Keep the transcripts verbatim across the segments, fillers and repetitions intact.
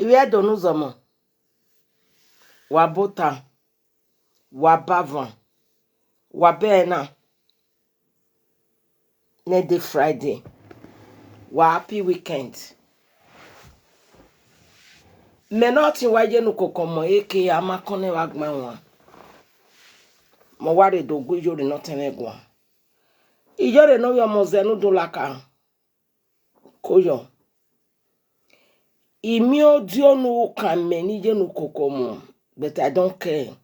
Ivbi Ẹdo ne uzọmọ, wa bota, wa bavan, wa bẹna, ne de Friday, wa happy weekend. Mẹ ne ọtẹn wa ye ne ukoko mọ eke a ma kọn nẹ vbe agbọn ẹwaẹn, mẹ wa rhe do gu iyore ne ọtẹn mwẹ guan. Iyore ne ovbi ọmọ zẹ ne u do laka, koyọ. I miẹn odio ne u kan mẹ ne I ye ne ukoko mọ, but I don't care.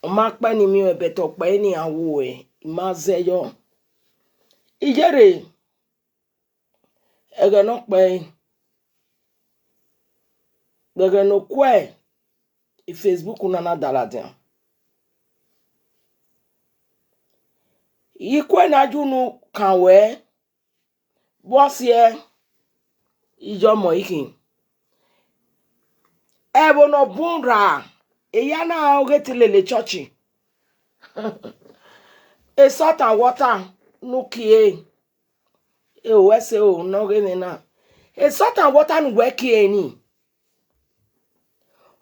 Ọ ma kpẹ ne I miẹn ọẹn, but ọ kpẹ ne iran wu ẹre, I ma zẹ yọ. Iyore, ẹghẹ ne ọ kpẹre, vbe ẹghẹ ne okuẹ, e Facebook na na da ladian. Ikuẹ ne a ye unu kan wẹ, vbọ siẹ, iyọmọ ikhin. Ẹvbo ne ọ bun ra, eya na ọghe te lele church. E salt and water ne u kie, e o ẹse o ne ọghe mwẹ na. E salt and water ne uwẹ kie ni,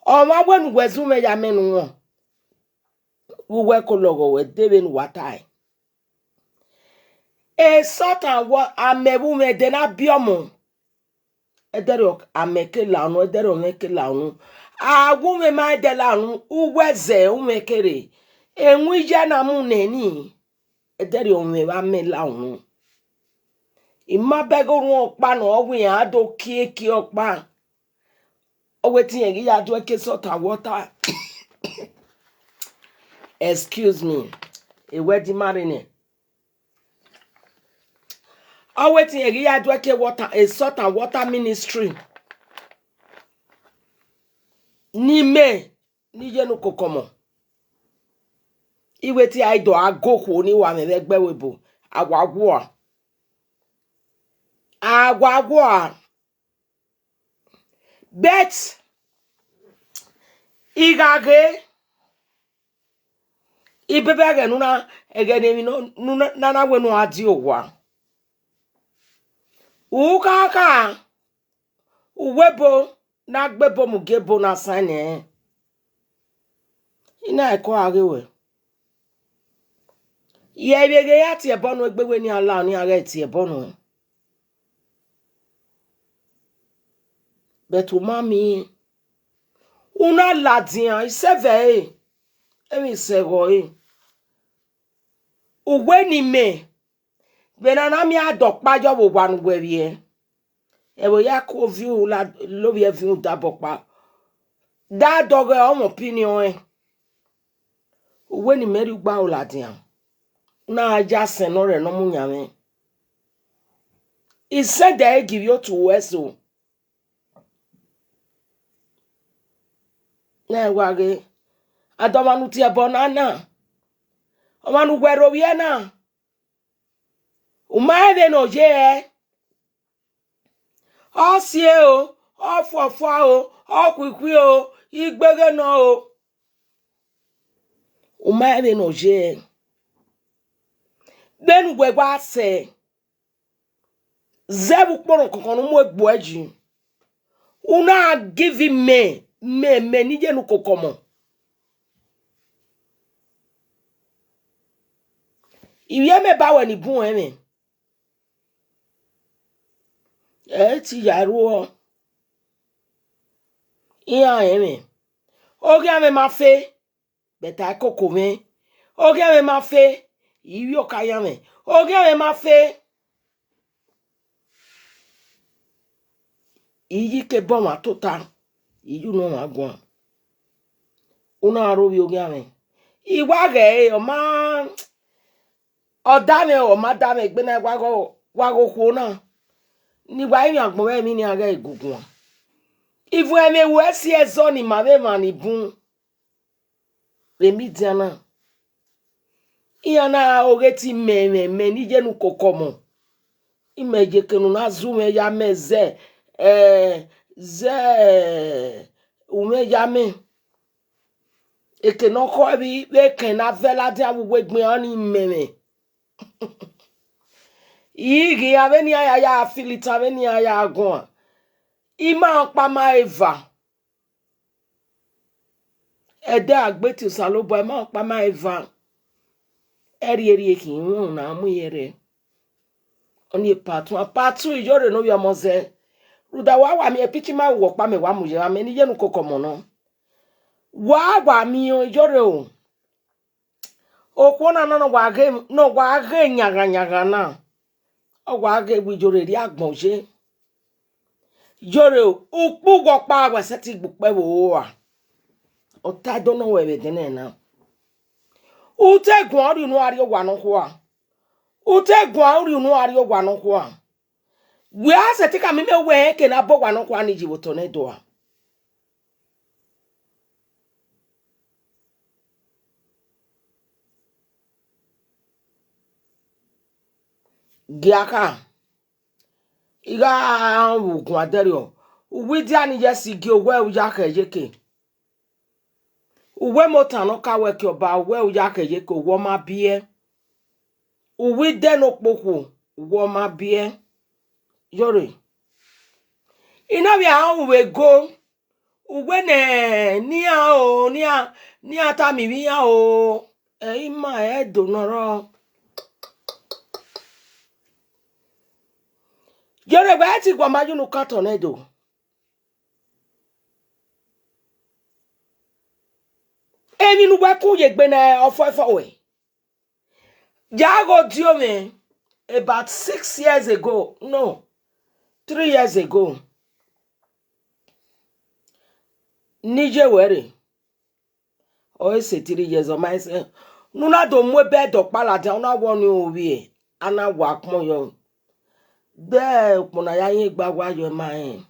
ọmwa wẹ ne uwẹ zẹ umwẹ ya mẹ ne uwọn, vbe uwẹ ko lọghọ wẹ de vbene uwa tae. E salt and wa-, amẹ vbe umwẹ ẹdẹ na biẹ ọmọ, ẹdẹrriọ amẹ ke la unu, ẹdẹrriọ mwẹ ke la unu. A wẹ umwẹ ma ẹdẹ la unu, uwẹ zẹ umwẹ kere. Ewẹn iye na mu nẹ ni, ẹdẹrriọ mwẹ vbe amẹ la unu. I ma bẹghe orhuọn ọkpa ne ọ wẹ iran do kie kie ọkpa. Ọ wẹ te irẹn ghi ya duẹ ke salt and water. Excuse me. Ewẹ di ma rre nẹ. Ọ wẹ te irẹn ghi ya duẹ ke water, e salt and water ministry. Ne imẹ, ne I ye ne ukoko mọ. I wẹ te a i do a go okhuo ni wa mwẹ vbe ẹgbẹ ẹvbo ebo, a wa wua. A wa wua. But I gha ghe, ibebe ẹghẹ ne u na, ẹghẹ ne emwi ne u na, na na wẹ ne u gha die owa. U kha kha, u wẹ ebo ne a gbe ebo mu gie ebo ne a saẹn nẹ, I na ẹko a ghe wẹ. Yẹ vbe ghe ya tie ẹbọ nuẹn egbe wẹ ne iran la ne iran ghẹ tie ẹbọ nuẹn. But u ma miẹn, u na ladian, isẹvẹ ẹre, emwi isẹghọ ẹre. Uwẹ ne imẹ, vbe ne a na miẹn adọkpa yọ vbe owa ne uwẹ vbiẹ, ẹvbo ya ku ovbi u la, lovbiẹ viọ udabọ ọkpa, da dọghẹ ọmọ opinion ẹn. Uwẹ ne imẹ rhie ugba ro ladian, u na gha ya sẹn ne ọ rẹ ne ọ mu yan mwẹ. Isẹn dẹ ẹre gie ivbi otu ruẹ so. Ne wa ghe, a da ọmwa ne u tie ẹbọ na na, ọmwa ne uwẹ rre ovbiẹ na, u ma rẹn vbene ọ ye ẹe. Ọ sie o, ọ fuọfua o, ọ khuikhui o, igbeghe nọ o, u ma rẹn vbene ọ ye ẹe. Vbene uwẹ wa sẹ, zẹ vbe ukpọn kọkọ ne u mu egbe uẹ yi, u na give mẹ, mẹ, mẹ ne I ye ne ukoko ọmọ. Ivbi ẹmwẹ ba wẹ ni bun ẹmwẹ, ẹ i te ya ruọ, iran rẹn mwẹ, oghian mwẹ ma fe, but a i koko mwẹ, oghian mwẹ ma fe, I vbi oka yan mwẹ, oghian mwẹ ma fe, I yi ke bọ ọmwa tota, I yi unu ọmwa guan. U na ro vbe oghian mwẹ, I wa ghẹ ẹre, ọ ma, ọ da mwẹ, ọ ma da mwẹ, egbe na wa ghe, wa ghe okhuo na, ne I wa rinmwian agbọn vbe emwi ne iran ghẹ guguan. Ivun ẹmwẹ ruẹ si ẹzọ ne ima vbe emwa ni bun vbe media na. Iran na oghe te imẹ, mẹ, mẹ ne I ye ne ukoko ọmọ. Imẹ ye eke ne u na zẹ umwẹ ya mẹ zẹ, eh, zẹ umwẹ ya mẹ. Eke ne ọ khọe vbe, vbe eke ne a vẹ ladian vbe uwu egbe iran ni mẹ mwẹ. I ghi iran vbene iran ya ya filter, vbene iran ya guan. Ima ọkpa ma eva. Ẹdẹ a gbe tie Osanobua, ima ọkpa ma eva. Ẹrrierrie khin, irẹn na mu iye rre. Ọnii part one, part two, Iyore ne ovbi ọmọ zẹ. Rhunmwuda wa wa miẹn picture ma vbe uwu ọkpa mẹ wa mu ye, amẹ ne iye ne ukoko ọmọ nọ. Wa wa miẹn Iyore o. Okhuo na nọ ne ọ wa ghe, ne ọ wa ghe yanghan yanghan na, ọ wa ghe wẹ Iyore rrie agbọn ye. Iyore o, ukpu uwu ọkpa wa sẹtin gbe ukpẹ vbe oro a. Ọ ta do nọ wẹ vbe ẹdẹnẹrẹ na. U te guan rhie unu a rrie owa nọkhua. U te guan rhie unu a rrie owa nọkhua. Wẹ a sẹtin khama imẹ wẹ rẹn ke ne a bọ owa nọkhua ni yi vbe otọ nẹ do a. Giakha, I gha vbe uguan dẹrriọ, uwu idia ni ye ẹse gie owẹ u ya khẹ yeke. Uwu emota ne ọ ka wẹ ke ọba, owẹ u ya khẹ yeke, owẹ ọ ma biẹ. Uwu idẹ ne okpokhuo, owẹ ọ ma biẹ. Iyore, I na vbe a ru vbe ego, uwẹ nẹ, ne iran o, ne iran, ne iran tama ivbi iran o, ẹ i ma ẹdẹ nọ rrọọ. Iyore, wẹ ti guọma ye unu kan tọn nẹ do. Emwi ne uwẹ kun ye egbe na, ọ fọ ẹfọ ruẹ. Ya ghe odiọn mwẹ, about six years ago, no, three years ago, ne I ye ruẹ rre, ọ i sẹ three years, ọ ma i sẹ, ne u na do mu ebe ẹdẹ ọkpa ladian, u na wẹ ọnii ovbiẹ, a na wa kpọn yọ. Gbe ukpọn na ya yin egbe a wa yọ ma rẹn.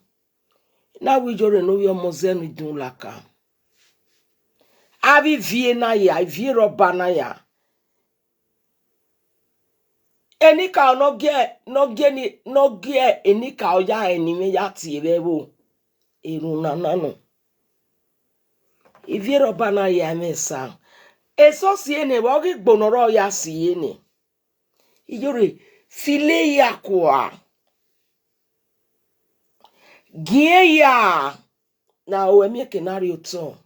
Na wẹ Iyore ne ovbi ọmọ zẹ ne I dun laka. Avbe ivie na ya, ivie rhọba na ya. Enikaro ne ọ gie, ne ọ gie ni, ne ọ gie enikaro ya rẹn ne imẹ ya tie vbe ẹvbo erhunmwu na nọ. Ivie rhọba na ya mwẹ esa. Eso si ẹre nẹ, vbe ọ ghi gbe ne ọ rrọọ ya si ẹre nẹ. Iyore, filo ehia kua. Gie ehia na, ru ẹmwẹ eke na rrie otọ.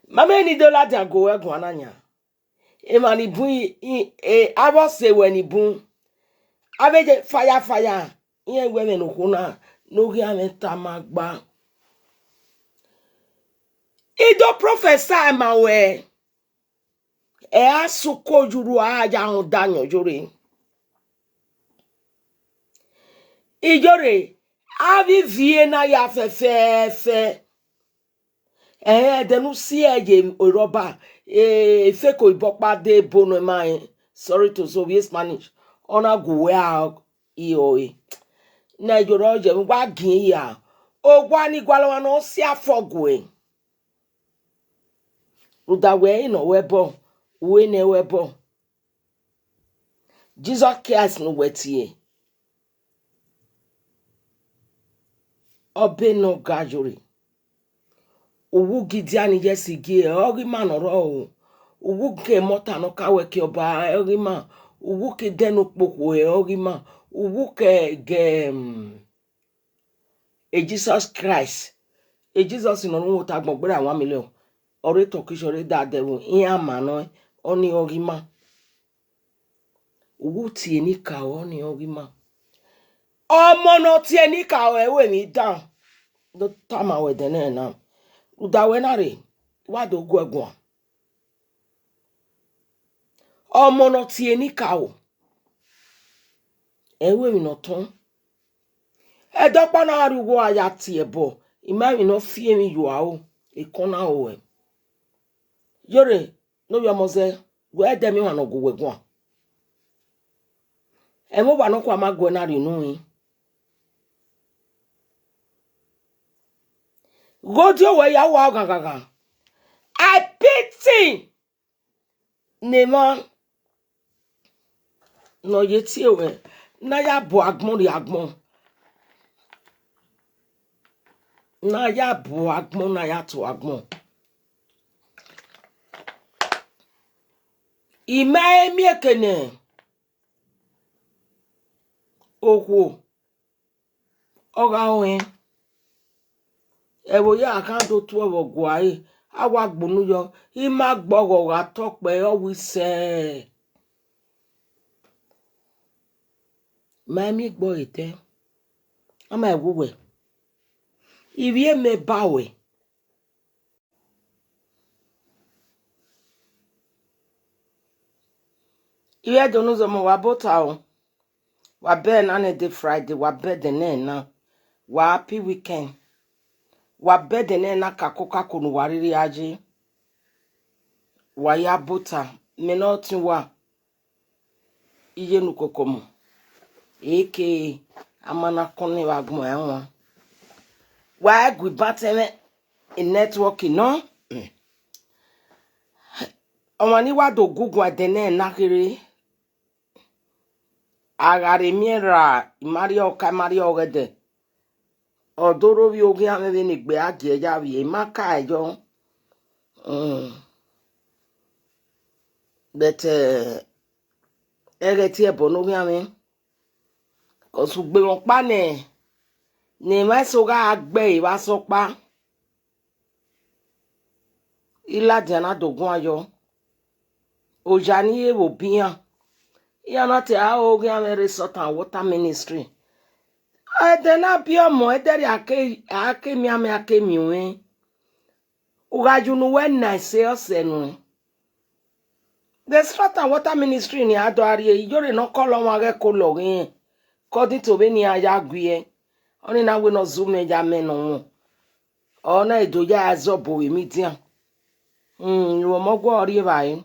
Ma mẹ ne I do ladian gu ẹ guan na yan. Emwa ni bun i, i, e, avbe ọse ruẹ ni bun. Avbe ye fire fire, iran wẹ ẹmwẹ ne okhuo na, ne ọ ghi a mwẹ tama gba. I do prophesy ma ruẹ. Ẹ a sẹ uko ye urhu, a ya rhunmwuda yan Iyore. Iyore, avbe ivie na ya fẹfẹfẹ. Ẹhẹn, ẹdẹ ne u si ẹre ye erhọba, e, fake oyibo ọkpa de bo nọ ma rẹn, sorry to say, ovbi Spanish, ọ na gu uwẹ a i ọre. Ne Iyore ọ ye, wa gie ehia. Owa ni gualọ ọmwa ne ọ si afọ guẹ. Rhunmwuda wẹ i nọ wẹ ẹbọ, u i nẹ wẹ ẹbọ. Jesus Christ ne uwẹ tie, ọbe ne ọ ga Iyore. Uwu gidia ni ye ẹse gie, ọ ghi ima ne ọ rrọọ o. Uwu ke emọta ne ọ ka wẹ ke ọba, ọ ghi ima. Uwu ke idẹ ne okpokhuo, ọ ghi ima. Uwu ke, ke, mm, e Jesus Christ. E Jesus ne ọ ru ota agbọn gberra one million. Ọ rre Turkish, ọ rre da dẹvbo, iran ma nọ, ọnii ọ ghi ima. Uwu tie enikaro, ọnii ọ ghi ima. Ọmọ ne ọ tie enikaro, ẹ i ru emwi dan. Do tama wẹ ẹdẹnẹrẹ na. Rhunmwuda wẹ na rre, wa do gu ẹ guan. Ọmọ ne ọ tie enikaro, ẹ i ru emwi ne ọ tọn. Ẹdẹ ọkpa na gha rrie uwu a ya tie ẹbọ, I ma emwi ne ọ fi emwi ye ua o, ekọn na ro ruẹ. Iyore, ne ovbi ọmọ zẹ, wẹ ẹdẹ emwi emwa ne ọ gu wẹ guan. Ẹmwẹ owa nọkhua ma gu ẹ na rrie unu rin. Ghe odiọn ruẹ ya ua ọghanghanghan. I pity ne emwa ne ọ ye tie ruẹ, ne a ya bu agbọn rrie agbọn, ne a ya bu agbọn, ne a ya tu agbọn. I ma i miẹn eke ne okhuo ọ gha rẹn. Ẹvbo ya khan do tuẹ vbe ọguae, a wa gbunu yọ, I ma gbe ọghọ gha tọ kpẹre, ọ wẹ isẹ. Ma miẹn egbe ẹre tẹ, a ma wu wẹ. Ivbi mẹ ba wẹ. Ivbi Ẹdo ne uzọmọ, wa bota o. Wa bẹghe na ne de Friday, wa bẹghe de ne na. Wa happy weekend. Wa bẹghe de ne na, kakokako ne uwa rhirhi a ye. Wa ya bota, mẹ ne ọ tẹn uwa. Iye ne ukoko mu, eke a ma na kọn ne vbe agbọn ẹnwan. Wa gu iban tẹmwẹ, network nọ. Ọmwa ni wa do gu guan ẹdẹ nẹ na kherhe, a gha rhe miẹn ra, I ma rhie ọka, I ma rhie ọghẹdẹ. Ọ do rre ovbi oghian mwẹ vbene egbe a gie ya vbiẹ, I ma ka ẹyọ. Mm. But, eh, ẹghẹ tie ẹbọ ne oghian mwẹ. Cause ugbe mwẹ ọkpa nẹ, ne emwa eso gha gbe ẹre vbe asọkpa. I ladian na do guan yọ. Oya ni ye vbe obi iran. Iran na te a oghian mwẹ rre Salt and Water Ministry. Ẹdẹ na biẹ ọmọ, ẹdẹrriọ a ke, a ke miẹn amẹ, a ke miẹn uwẹ. U gha ye unu wẹ na ẹse ọsẹ nuẹn. The Salt and Water Ministry ni a do a rrie, iyore ne ọ kọlọ ọmwa ghẹ kọlọ ọghe irẹn, according to vbene iran ya gu ẹe. Ọnii na wẹ ne ọ zẹ umẹ ya mẹ ne ọ wọn. Ọ na do ya zẹ obọ vbe media. Hmm, ọmọ ọguọ rri evbare.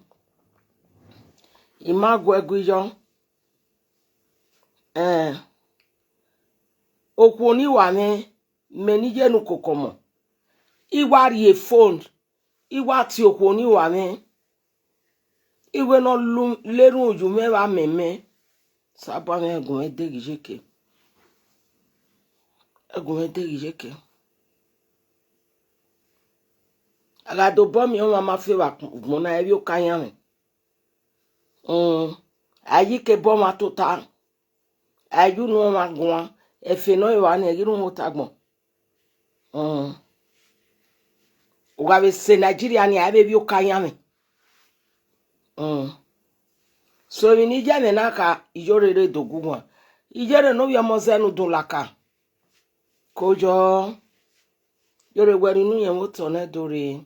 I ma gu ẹe gu yọ. Eh, okhuo ni wa mwẹ, mẹ ne I ye ne ukoko ọmọ, I wa rhie phone, I wa tie okhuo ni wa mwẹ. I wẹ ne ọ lu, le erhunmwu ye mwẹ vbe amẹ mẹ. Sabọ mwẹ, ẹgun mwẹ deghi yeke. Ẹgun mwẹ deghi yeke. A gha do bọ miẹn ọmwa ma fe vbe agbọn na, ẹ vbe oka yan mwẹ. Mm, a yi ke bọ ọmwa tota. A ye unu ọmwa guan, ẹfe ne ọ rre evba ni, ẹ ghi rhunmwuda agbọn. Mm. U gha vbe sẹ Nigeria ni, a vbe vbe oka yan mwẹ. Mm. So emwi ne I ye mwẹ na kha, iyore rre do gu wan. Iyore ne ovbi ọmọ zẹ ne udun laka. Ko yọ, iyore wẹ rhie unu yẹn vbe otọ nẹ do rre.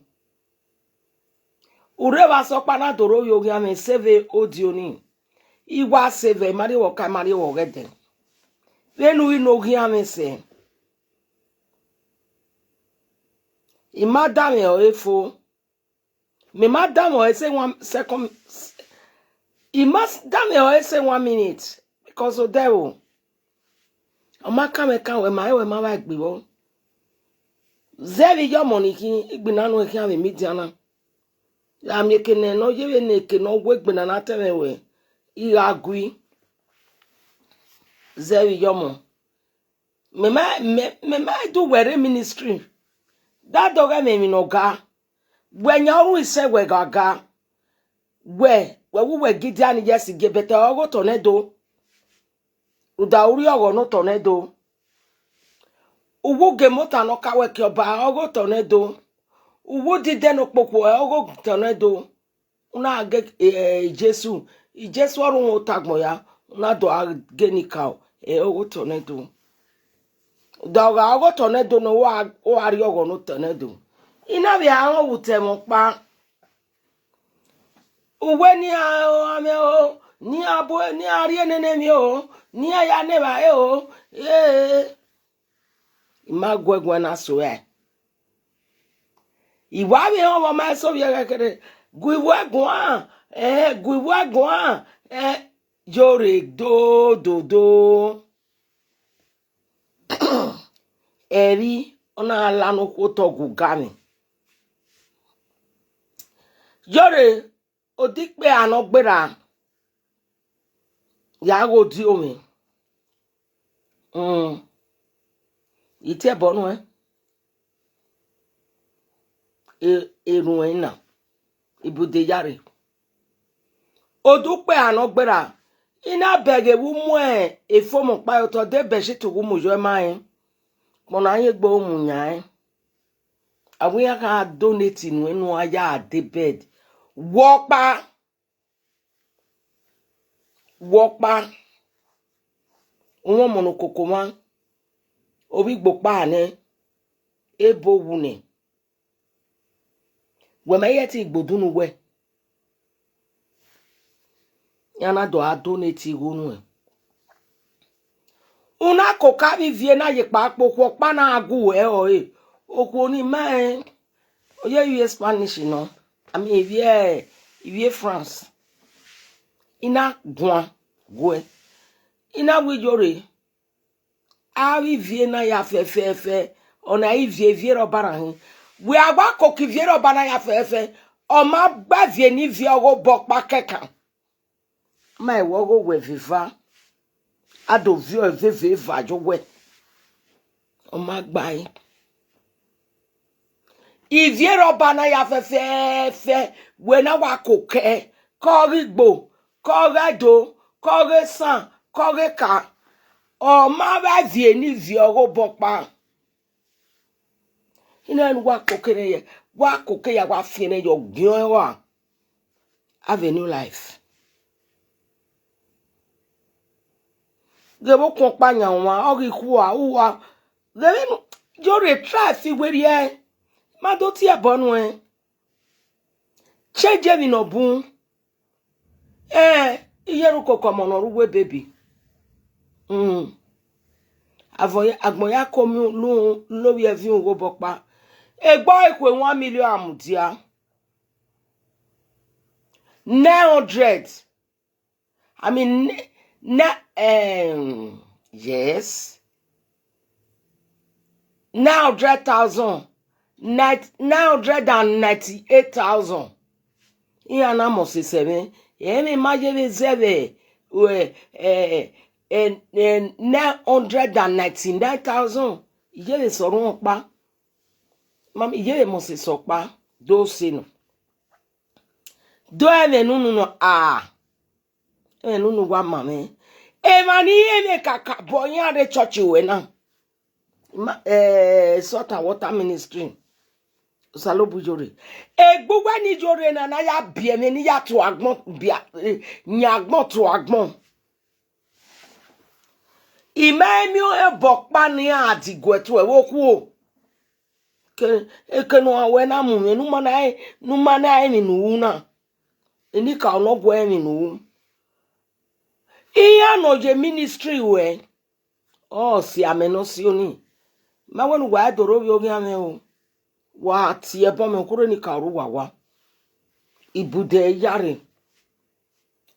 U rre vbe asọkpa na do rre ovbi oghian mwẹ, sẹ vbe odio ni. I wa sẹ vbe, I ma rhie vbe ọka, I ma rhie vbe ọghẹdẹ. Vbene u ghi ne oghian mwẹ sẹ, I ma danmwẹ ọre fo. Mẹ ma danmwẹ ọre sẹ one second. I ma danmwẹ ọre sẹ one minute. Because odẹ vbo, ọ ma kan mwẹ kan wẹ ma, wẹ ma vba egbe vbọ. Zẹ vbe iyọmọ ni khin, igbinna nuẹn khian vbe media na. Ya miẹn eke nẹ ne ọ ye vbene eke ne ọ wegbe na na tẹmwẹ wẹ, I gha gui. Zẹ vbe iyọmọ. Mẹ ma, mẹ, mẹ ma do wẹ rre ministry. Dadoghe mwẹ emwi ne ọ ga. Wẹ yan ru isẹ wẹ gha ga. Wẹ, wẹ wu wẹ gidia ni yes gie, but ọ ghe otọ nẹ do. Rhunmwuda u rhie ọghọ ne otọ nẹ do. U wu ge mota ne ọ ka wẹ ke ọba, ọ ghe otọ nẹ do. U wu didẹ ne okpokhuo, ọ ghe otọ nẹ do. U na ghe, eh, Jesu, Jesu ọ rhunmwuda agbọn ya, u na do a ghe ni ka, eh, ọ ghe otọ nẹ do. Da ọ gha ọ ghe otọ nẹ do ne uwa, uwa rhie ọghọ ne otọ nẹ do. I na vbe a rẹn vbe otọ ẹmwẹ ọkpa. Uwẹ ne iran ro amwẹ o, ne iran bu, ne iran rhie nene emwi o, ne iran ya ne evbare o, ee, I ma gu ẹguẹn na so ẹe. I wa vbe họn vbe ọ ma eso vbe ẹghẹ kherhe, gu iwu ẹguan, eh, gu iwu ẹguan, eh, yore do, do, do. Ẹvbi, ọ na la ne okhuo otọ gu ga mwẹ. Yore, odẹ ikpia ne ọ gberra, ya ghe odiomwẹ. Mm. I tie ẹbọ nuẹn. E, erhuẹn na, ibude ya rre. Odẹ ukpẹ eha ne ọ gberra, I na bẹghe vbe u mu efomọ ọkpa ye otọ, de bedsheet ghu mu yọ ima rẹn. Kpọnọ a ye egbe mu yan ẹn. A wẹ iran kha donate nuẹn ne uan ya de bed. Wẹ ọkpa, wẹ ọkpa, uhunmwu ọmọ ne okoko mwa, ovbi Igbo kpa nẹ, ebo wu nẹ. Wẹ ma i ẹtin Igbo dunu wẹ, iran na do a donate igho nuẹn. U na koko avbe ivie na ye kpa kpo okhuo ọkpa na gu ẹre ọre. Okhuo ni ma rẹn, ọ ye ivie Spanish nọ, I mean, ivie, ivie France. I na guan guẹ. I na wẹ iyore, avbe ivie na ya fẹfẹfẹ, ọna ivie, ivie rhọba na hin. Wẹ a wa koko ivie rhọba na ya fẹfẹfẹ, ọ ma gba ivie ne ivie ọghe obọ ọkpa kẹkan. Ma ẹwẹ ọghe owẹ vbe eva, a do viọ ẹveve eva ye owẹ, ọ ma gba ẹe. Ivie rhọba na ya fẹfẹfẹ, wẹ na wa koko ẹe, ke ọ ghe Igbo, ke ọ ghe Ẹdo, ke ọ ghe Esan, ke ọ ghe Eka, ọ ma vbe ivie ne ivie ọghe obọ ọkpa. Ina ne uwa koko ẹre ye, wa koko ya, wa fiẹn ẹre ye ọgiọn ẹre, have a new life. Ghẹ vbe okhuo ọkpa yan uwa, ọ ghi khua uwa. Ghẹ vbe nu, yo rhe try fi werriẹ, ma do tie ẹbọ nuẹn. Change emwi ne ọ bun. Ẹn, iye ru koko ọmọ ne ọ ru uwu baby. Mm. Avọ ya, agbọn ya ko mu lu, lo vbiẹ viọ ugho obọ ọkpa. Egbe ọre khue one million a mudia. Nine hundred. I mean, ne, ne, um, yes. Nine hundred thousand. Nine, nine hundred and ninety-eight thousand. Iran na must sẹ mwẹ. Emwi ma ye vbe zẹ vbe, eh, eh, eh, eh, nine hundred and ninety-nine thousand. Iye vbe sẹ ọrhuẹn ọkpa. Mama, iye vbe must sẹ ọkpa. Do sẹ nọ. Do ẹmwẹ ne unu nọ, ah. Ẹmwẹ ne unu wa ma mwẹ. Emwa ni rẹn emwi kakabọ iran rre church ruẹ na. Ma, eh, Salt and Water Ministry. Osanobua iyore. Egbe uwẹ ni iyore na, na ya biẹ mwẹ, ne I ya tu agbọn, bia, eh, yan agbọn tu agbọn. I ma miẹn ọnrẹn obọ ọkpa ne iran diguẹ tuẹ vbe okhuo. Ke, eke ne uwa wẹ na mu mwẹ, ne u ma na, ne u ma na emwi ne u ru na. Enikaro ne ọ guẹ emwi ne u ru. Iran ne ọ ye ministry ruẹ, ọ si amẹ ne ọ si oni. Ma wẹ ne uwa do rre ovbi oghian mwẹ o. Wa tie ẹbọ mwẹ, u khuẹrhẹ enikaro rre uwa wa. Ibude iyare.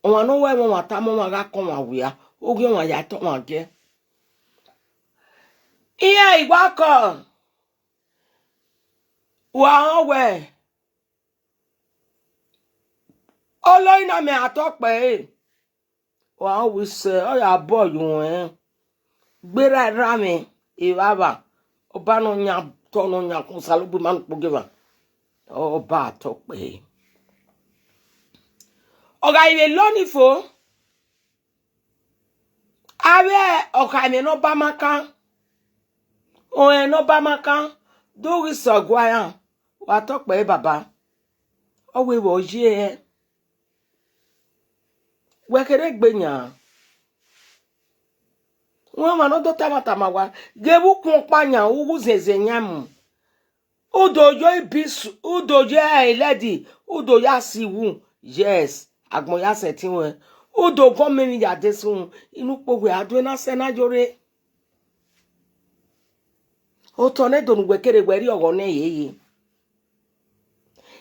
Ọmwa ne ọ wẹ ẹmwẹ ọmwa tama ọmwa gha kọ ọmwa wia, oghian ọmwa ya tọ ọmwa giẹ. Iran i wa kọ, wa rẹn wẹ, olori na mẹ a tọ kpẹre, wa rẹn wẹ isẹ, ọ ya bọ ye uwẹn, gberra erha mwẹ, evbavba, Ọba ne ọ yan tọ, ne ọ yan kun, Osanobua ima ne ukpogieva, Ọba a tọ kpẹre. Ọ gha vbe lọ ni fo, avbe ọkhaemwẹ ne Ọba ma kan, ọnrẹn ne Ọba ma kan, do ghi sẹ ọgua iran, wa tọ kpẹre baba, ọ wẹ vbe ọ ye hẹ. Wẹ kherhe egbe yan. Wẹ ọmwa ne ọ do tama tama wa, ghẹ vbe ukpọn ọkpa yan, u ghu zẹnzẹn yan mu. U do yo ibisu, u do yo ẹlẹdi, u do ya si iwu. Yes, agbọn ya sẹtin ruẹ. U do gọn mẹ emwi ya de sun, inu ukpo wẹ a do na sẹ na yo rre. Otọ nẹ do ne uwẹ kere wẹ rri ọghọ nẹ yeye.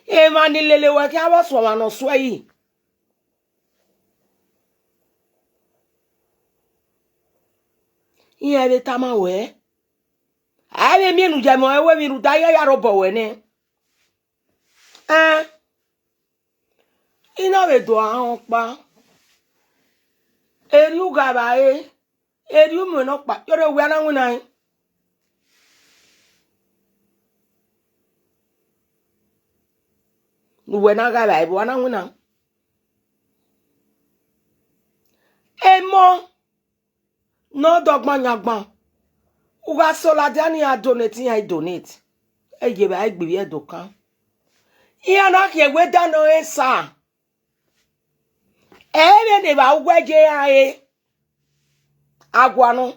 Emwa ni lele wẹ khian vbe ọsua ọmwa ne ọ sue yi. Iran vbe tama wẹ, a vbe miẹn enu ya ẹmwẹ ọnrẹn wẹ emwi rhunmwuda iran ya rre obọ wẹ nẹ. Ẹn, I na vbe do a rẹn ọkpa. Erriọ ugha vbe a re, erriọ umuẹn nọkpa, yọrọ ewia na winna ẹn. Ne uwẹ na gha vbe a re, vbe uwa na winna. Emọ ne ọ dọgban yan gban, U gha sẹ ladian ne iran donate, iran i donate. Ẹ ye vbe a i gbe ivbi Ẹdo kan. Iran na khian wẹ da nọ re sa. Ẹ i vbe ne evba uwẹ ye iran re. Aguanọ.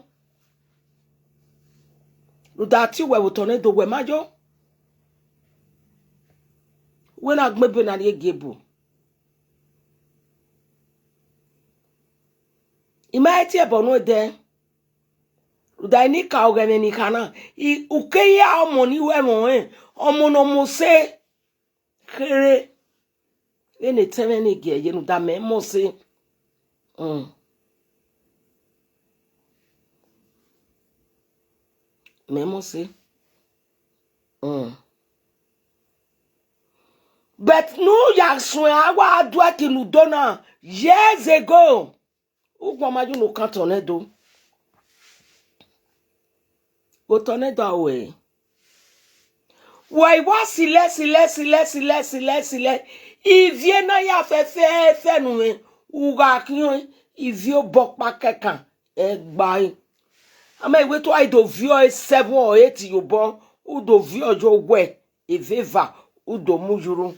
Rhunmwuda te uwẹ vbe otọ nẹ do, uwẹ ma yo. Wẹ na gbẹn ebe na rrie gie bu. I ma he tie ẹbọ nuẹn dẹ. Rhunmwuda enikaro ghẹ mwẹ ne I kha na, I, u ke ya ọmọ ne I ru ẹmwẹ ọnrẹn, ọmọ ne ọ mose kherhe. Vbene etẹn mwẹ ni gie ye rhunmwuda mẹ mose. Mm. Mẹ mose. Mm. But ne u ya suẹn a wa do ẹki ne u do na years ago. Ugbẹn ma ye unu kan tọn nẹ do. Otọ nẹ do a ruẹ. Wa i wa silẹ, silẹ, silẹ, silẹ, silẹ, silẹ. Ivie na ya fẹfẹfẹ nu mwẹ, u gha khian ivie obọ ọkpa kẹkan, ẹgba re. A ma wẹ te u a i do viọ ẹre seven or eight ye obọ, u do viọ ye owẹ, eveva, u do mu yurhu.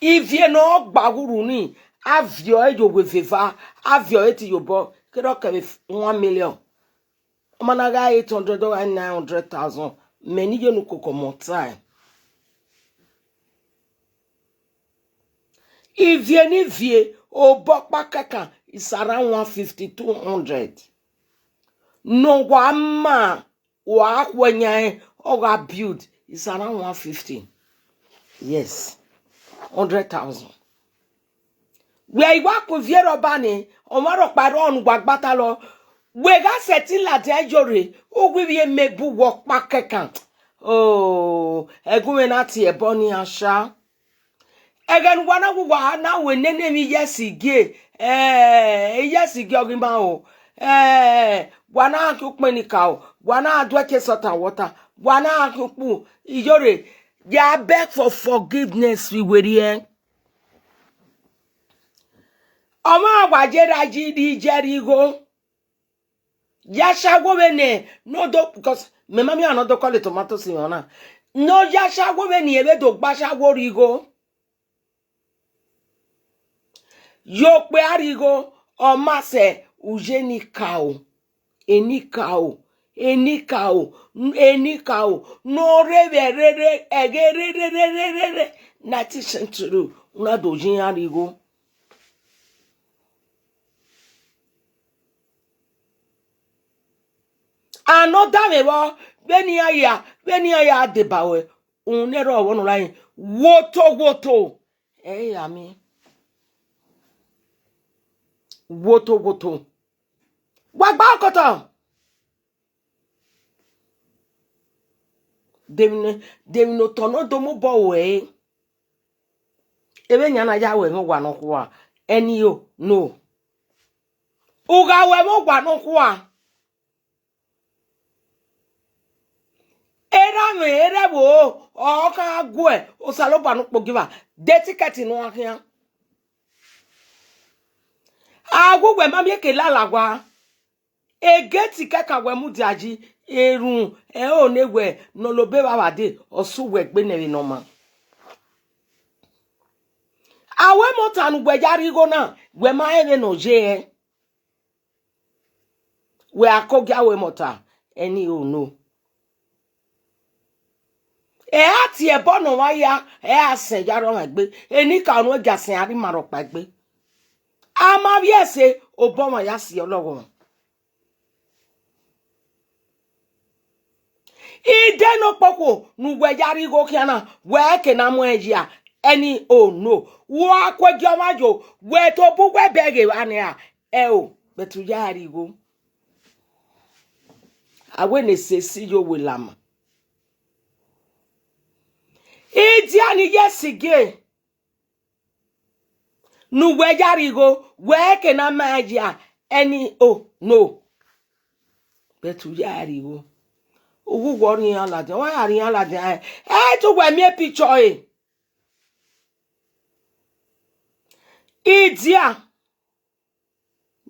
Ivie ne ọ gba ghe urhu ni, a viọ ẹre ye owẹ eveva, a viọ ẹre te ye obọ, kere ọ kẹ vbe one million. Ọ ma na gha eight hundred, ọ gha nine hundred thousand, mẹ ne I ye unu koko ọmọ tae. Ivie ne ivie obọ ọkpa kẹkan is around one fifty, two hundred. Ne ọ wa ma, wa khuẹ yan ẹn, ọ gha build is around one fifty. Yes, hundred thousand. Wẹ i wa kun ivie rhọba ni, ọmwa rhọkpa rrọọ ne uwa gba talọ, wẹ gha sẹtin ladian iyore, u wi vbe mẹ bu wẹ ọkpa kẹkan. Oh, ẹgunmwẹ na tie ẹbọ ni asha. Ẹghẹ ne uwa na wu, uwa na ru nene emwi iyẹsi gie, eh, iyẹsi gie ọ ghi ma o, eh, wa na khian ukpọn enikaro, wa na do ẹki salt and water, wa na khian ukpu iyore, ya beg for forgiveness vbe werriẹ. Ọmwa wa ye ra yi rri iye rri igho. Ya shawo vbene ne ọ do, because mẹ ma miẹn ọmwa ne ọ do kọlọ tomatoes mwẹ ọna. Ne ọ ya shawo vbene irẹn vbe do gba shawo rri igho. Ye okpia rri igho, ọ ma sẹ uyi enikaro, enikaro, enikaro, enikaro, ne ọ rre vbe ẹrere, ẹghẹ rere, rere, rere, nineteenth century, u na do yi iran rri igho. Anọ da mwẹ vbọ, vbene iran ya, vbene iran ya deba ruẹ, uhunmwu ne erha ọvbọ nọ ra yin, woto, woto, ẹ i ra miẹn. Woto, woto. Wa gba okotọ. De emwi ne, de emwi ne otọ ne ọ do mu obọ ruẹ re. Evbe iran na ya ru ẹmwẹ owa nọkhua, ẹni o, no. U gha ru ẹmwẹ owa nọkhua. Erha mwẹ, erha ẹvbo, ọ kha guẹ, Osanobua ne ukpogieva, de tikẹti ne u gha khian. A wu wẹ ma miẹn eke lala owa. Egeti kẹkan wẹ mudia yi, erhunmwu ẹro ne wẹ ne ọ lobọ evbavba dee, ọ sẹ uwẹ egbe nẹ vbe ne ọ ma. A wẹ emọta ne uwẹ ya rri igho na, wẹ ma rẹn vbene ọ ye ẹre. Wẹ a ke ogia wẹ emọta, ẹni o no. Ẹ a tie ẹbọ ne ọmwa hia, ẹ a sẹn ya rre ọmwa egbe, enikaro ne ọ gia sẹn a rre ima rhọkpa egbe. A ma vbiẹ ẹse, obọ ọmwa ya si ọlọghọmwa. Ide ne okpokhuo ne uwẹ ya rri igho khian na, wẹ ke na mu ẹn ya, ẹni o no. Wa kuẹgi ọmwa yo, wẹ tobọ uwẹ bẹghe evba nian, ẹ o, but u ya rri igho. A wẹ ne ese si ye owe lama. Idia ni ye ẹse gie, ne uwẹ ya rri igho, wẹ ke na ma ẹn ya, ẹni o no. But u ya rri igho. Uwu wẹ ọ rri iran ladian, wa ya rri iran ladian, ẹ, ẹ te uwẹ miẹn picture ẹre. Idia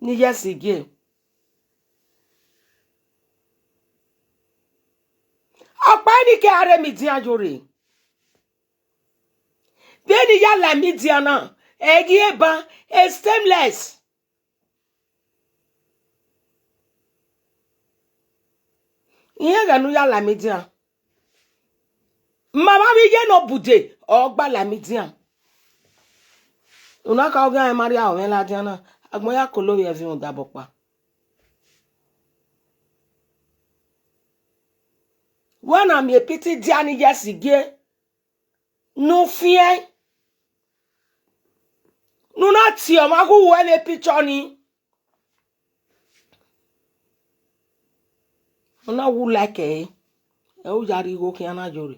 ni ye ẹse gie. Ọkpa ni ke a rre media yo rre. Vbene I ya la media na, ẹ ghi eba, e stainless. Irẹn ghẹ ne u ya la media. Mama vbe iye ne ọ bude, ọ gba la media. Unu na ka ọghe ẹmwẹ ma rhie aro mwẹ ladian na, agbọn ya kolo vbe ẹvbo rhunmwuda ọkpa. Wẹ na miẹn piti dia ni ye ẹse gie, ne u fian, ne u na tie ọmwa ghe uwu ẹmwẹ picture ni. Ọ na wu like ẹre, ẹ u ya rhie igho khian na yo rre.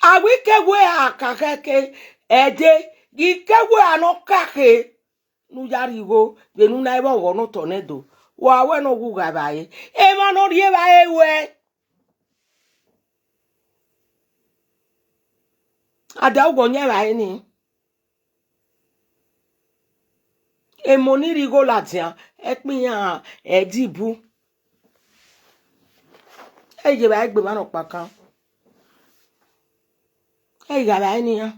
A wẹ ike wẹ a ka khẹke ẹdẹ, ghi ike wẹ a nọ ka khe, ne u ya rhie igho vbene u na i vbe ọghọ ne otọ nẹ do. Wa wẹ ne ọ wu gha evbare, emwa ne ọ rhie evbare ruẹ. Ada ugbọn yan evbare ni. Emọ ni rhie igho ladian, ẹkpẹ iran ẹdẹ ibu. Ẹ i ye evbare gbe emwa nọkpa kan. Ẹ i gha evbare ne iran.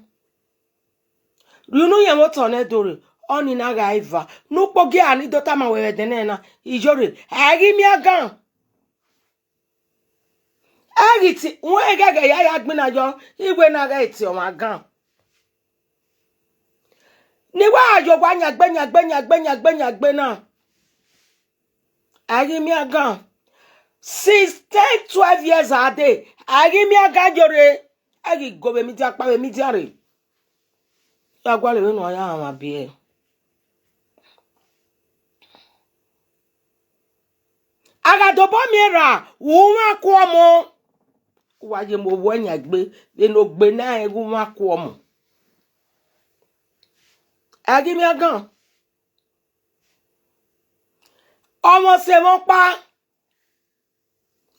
Rhie unu yẹn vbe otọ nẹ do rre, ọnii na gha eva. Ne ukpogiẹ a ni do tama wẹ vbe ẹdẹnẹrẹ na, iyore, a i ghi miẹn agan. Ẹ ghi tie, wẹ ghẹghẹ ya ya gbinna yọ, iwe na ghẹ tie ọmwa agan. Ne I wa ye owa yan egbe, yan egbe, yan egbe, yan egbe, yan egbe na, a i ghi miẹn agan. Since ten, twelve years a dee, a i ghi miẹn agan yore. Ẹ ghi go vbe media, kpa vbe media rre. Ya gualọ vbene a ya rhan biẹ. A gha dobọ miẹn ra, u mwa ku ọmọ. Wa ye mu owẹ yan egbe, vbene ogbe na rẹn ghe u mwa ku ọmọ. A i ghi miẹn agan. Ọmọ sẹ mwẹ ọkpa,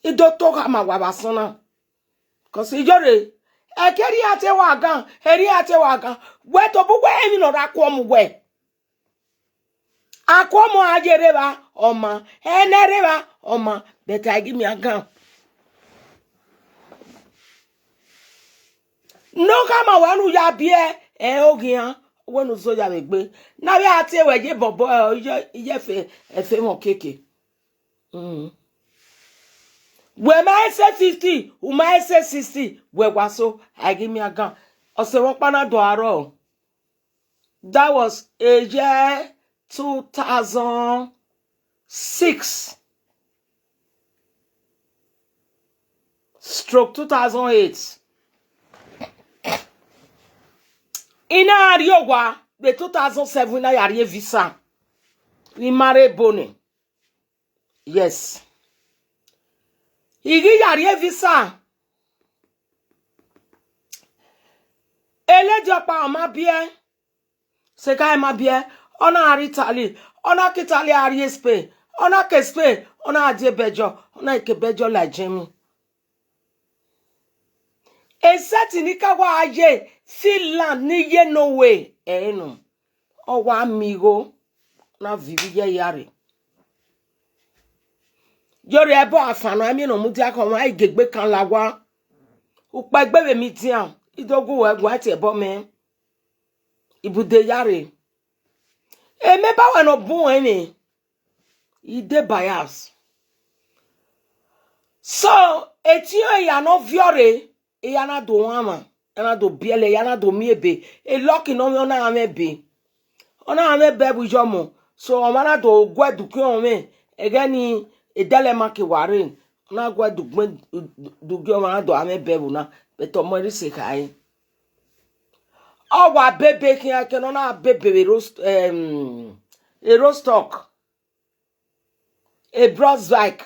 I do to khama wa vbe asọn na. Cause iyore, ẹke erriọ a tie wa agan, erriọ a tie wa agan. Wẹ tobọ uwẹ emwi ne ọ ra ku ọmọ uwẹ. A ku ọmọ a ye rre evba, ọ ma, ẹnẹ rre evba, ọ ma, but a i ghi miẹn agan. Ne ọ khama wa ne u ya biẹ, ẹ oghian, wẹ ne u zẹ ya vbe egbe. Ne a vbe a tie wẹ ye bọbọ, ẹ, iye, iye ẹfe, ẹfe mwẹ keke. Mm. Wẹ ma ẹse fifty, u ma ẹse sixty, wẹ wa so, a i ghi miẹn agan. Ọse mwẹ ọkpa na do arrọọ. That was a year two thousand six stroke two thousand eight. I na rrie owa vbe two thousand seven, I na ya rrie visa. I ma rre ebo nẹ. Yes. I ghi ya rrie visa. Elediọkpa ọ ma biẹ. Seka ma biẹ, ọ na rrie Italy, ọ na ke Italy a rrie Spain, ọ na ke Spain, ọ na die Belgium, ọ na ke Belgium la Germany. Esẹtin ne I ka wa ye Finland ne I ye Norway, ẹre nọ, ọ wa miẹn igho na viọ ivbi iye ya rre. Yore ẹbọ afan nọ, ẹmwẹ ne ọ mudia khẹ ọmwa, a i gie egbe kan la owa. Ukpẹ egbe vbe media, I do gu wẹ guan tie ẹbọ mẹ. Ibude ya rre. Emẹ ba wẹ ne ọ bun ẹmwẹ, I de bias. So, etiọnrẹn ya ne ọ viọ rre, I ya na do wan mwa, ya na do biẹlẹ, ya na do miẹn ebe. Elọki ne ọ mwẹ, ọ na mwẹ ebe. Ọ na mwẹ ebe vbe iyọmọ. So, ọmwa na do guẹ dukiọn mwẹ, ẹghẹ ni edẹlẹ ma ke wa rre, ọ na guẹ dugbe, dugiọn ọmwa na do mwẹ ebe vbe na, but ọmọ ẹre sẹ khare. Ọ wa bebe khian ke ne ọ na bebe vbe Ros-, em, e Rostock, e Braunschweig.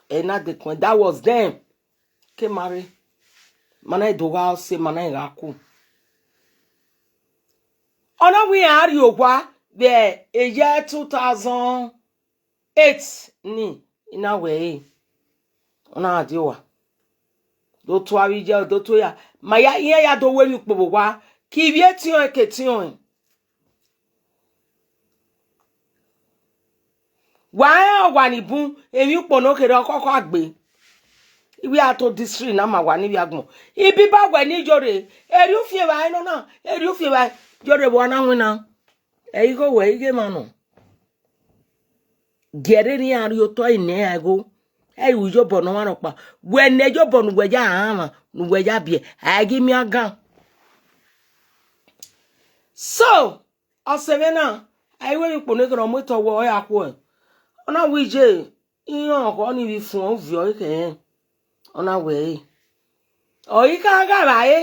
Ena dekun, that was then. Ke ma rre, ma na do gha ọse, ma na gha ku. Ọ na wẹ iran rrie owa vbe e year two thousand eight ni, I na wẹ ẹre, ọ na gha die owa. Do tua vbe iye, do tua ya. Ma ya, iran ya do ru emwi ukpo vbe owa, ke ivbi etiọnrẹn ke etiọnrẹn. Wa rẹn owa ni bun, emwi ukpo ne ọ kherhe ọkhọkhọ a gbe. Ivbi a to district na ma wa ni vbe agbọn. Ibiba wẹ ne Iyore, erriọ ufian evbare nọ na, erriọ ufian evbare. Iyore vbe a na winna. Ẹ i gho wẹ, ẹ i ghe emwa nọ. Gie ẹre ne iran rhie otọ ẹre ne iran igho. Ẹ i ru iyobọ ne ọmwa rhọkpa. Wẹ ne iyobọ ne uwẹ ya rhan mwa, ne uwẹ ya biẹ, a i ghi miẹn agan. So, ọse mwẹ na, a i ru emwi ukpo ne kherhe ọ mu etọ wẹ ọ ya khuẹ. Ọ na wẹ iye, iran ọkhọ ni vbe fuẹn uviọ ẹre khẹ rẹn. Ọ na wẹ ẹre. Ọ i gha gha vba ẹre,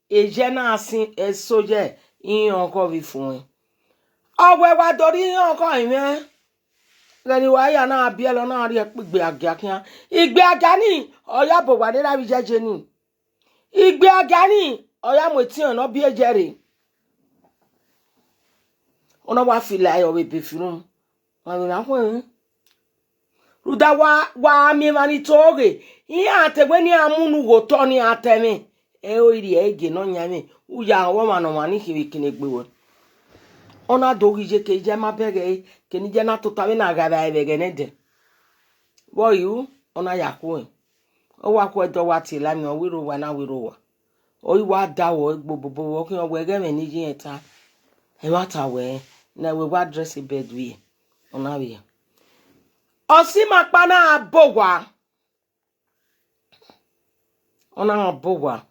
eyẹ na sin eso ye iran ọkhọ vbe fuẹn. Ọ wẹ wa do rhie iran ọkhọ mwẹ. Ẹghẹ ne wa ya na biẹlẹ, ọ na rhie kpe igbe agia khian. Igbe agia ni, ọ ya bu owa rre avbe iyeje ni. Igbe agia ni, ọ ya mu etiọnrẹn ne ọ biẹ ye rre. Ọ na wa fila ẹre ọ vbe ebe firun. Wa vbe na khuẹn. Rhunmwuda wa, wa miẹn emwa ni to ghe, iran te wẹ ne iran mu unu ghe otọ ne iran ta ẹmwẹ. Ẹ i ro rhie ẹre gie ne ọ yan ẹmwẹ, u ya rẹn ọmwa ne ọmwa ni khin vbe khin egbe ruẹ. Ọ na do ghi ye ke iye ma bẹghe ẹre, ke ne iye na tota vbene a gha vbe a vbe ẹghẹ nẹdẹ. Vbe ọ ru, ọ na ya khuẹn. Ọ wa khuẹ dọ wa tie lamian, ọ wẹ rro owa na wẹ rro owa. Ọ i wa da wẹ gbobobo, ọ khian wẹ ẹghẹ ẹmwẹ ne iye rẹn ta. Ẹmwata wẹ, ne wẹ wa dress bed vbe, ọ na vbe ya. Ọse ima ọkpa na gha bọ owa. Ọ na gha bọ owa.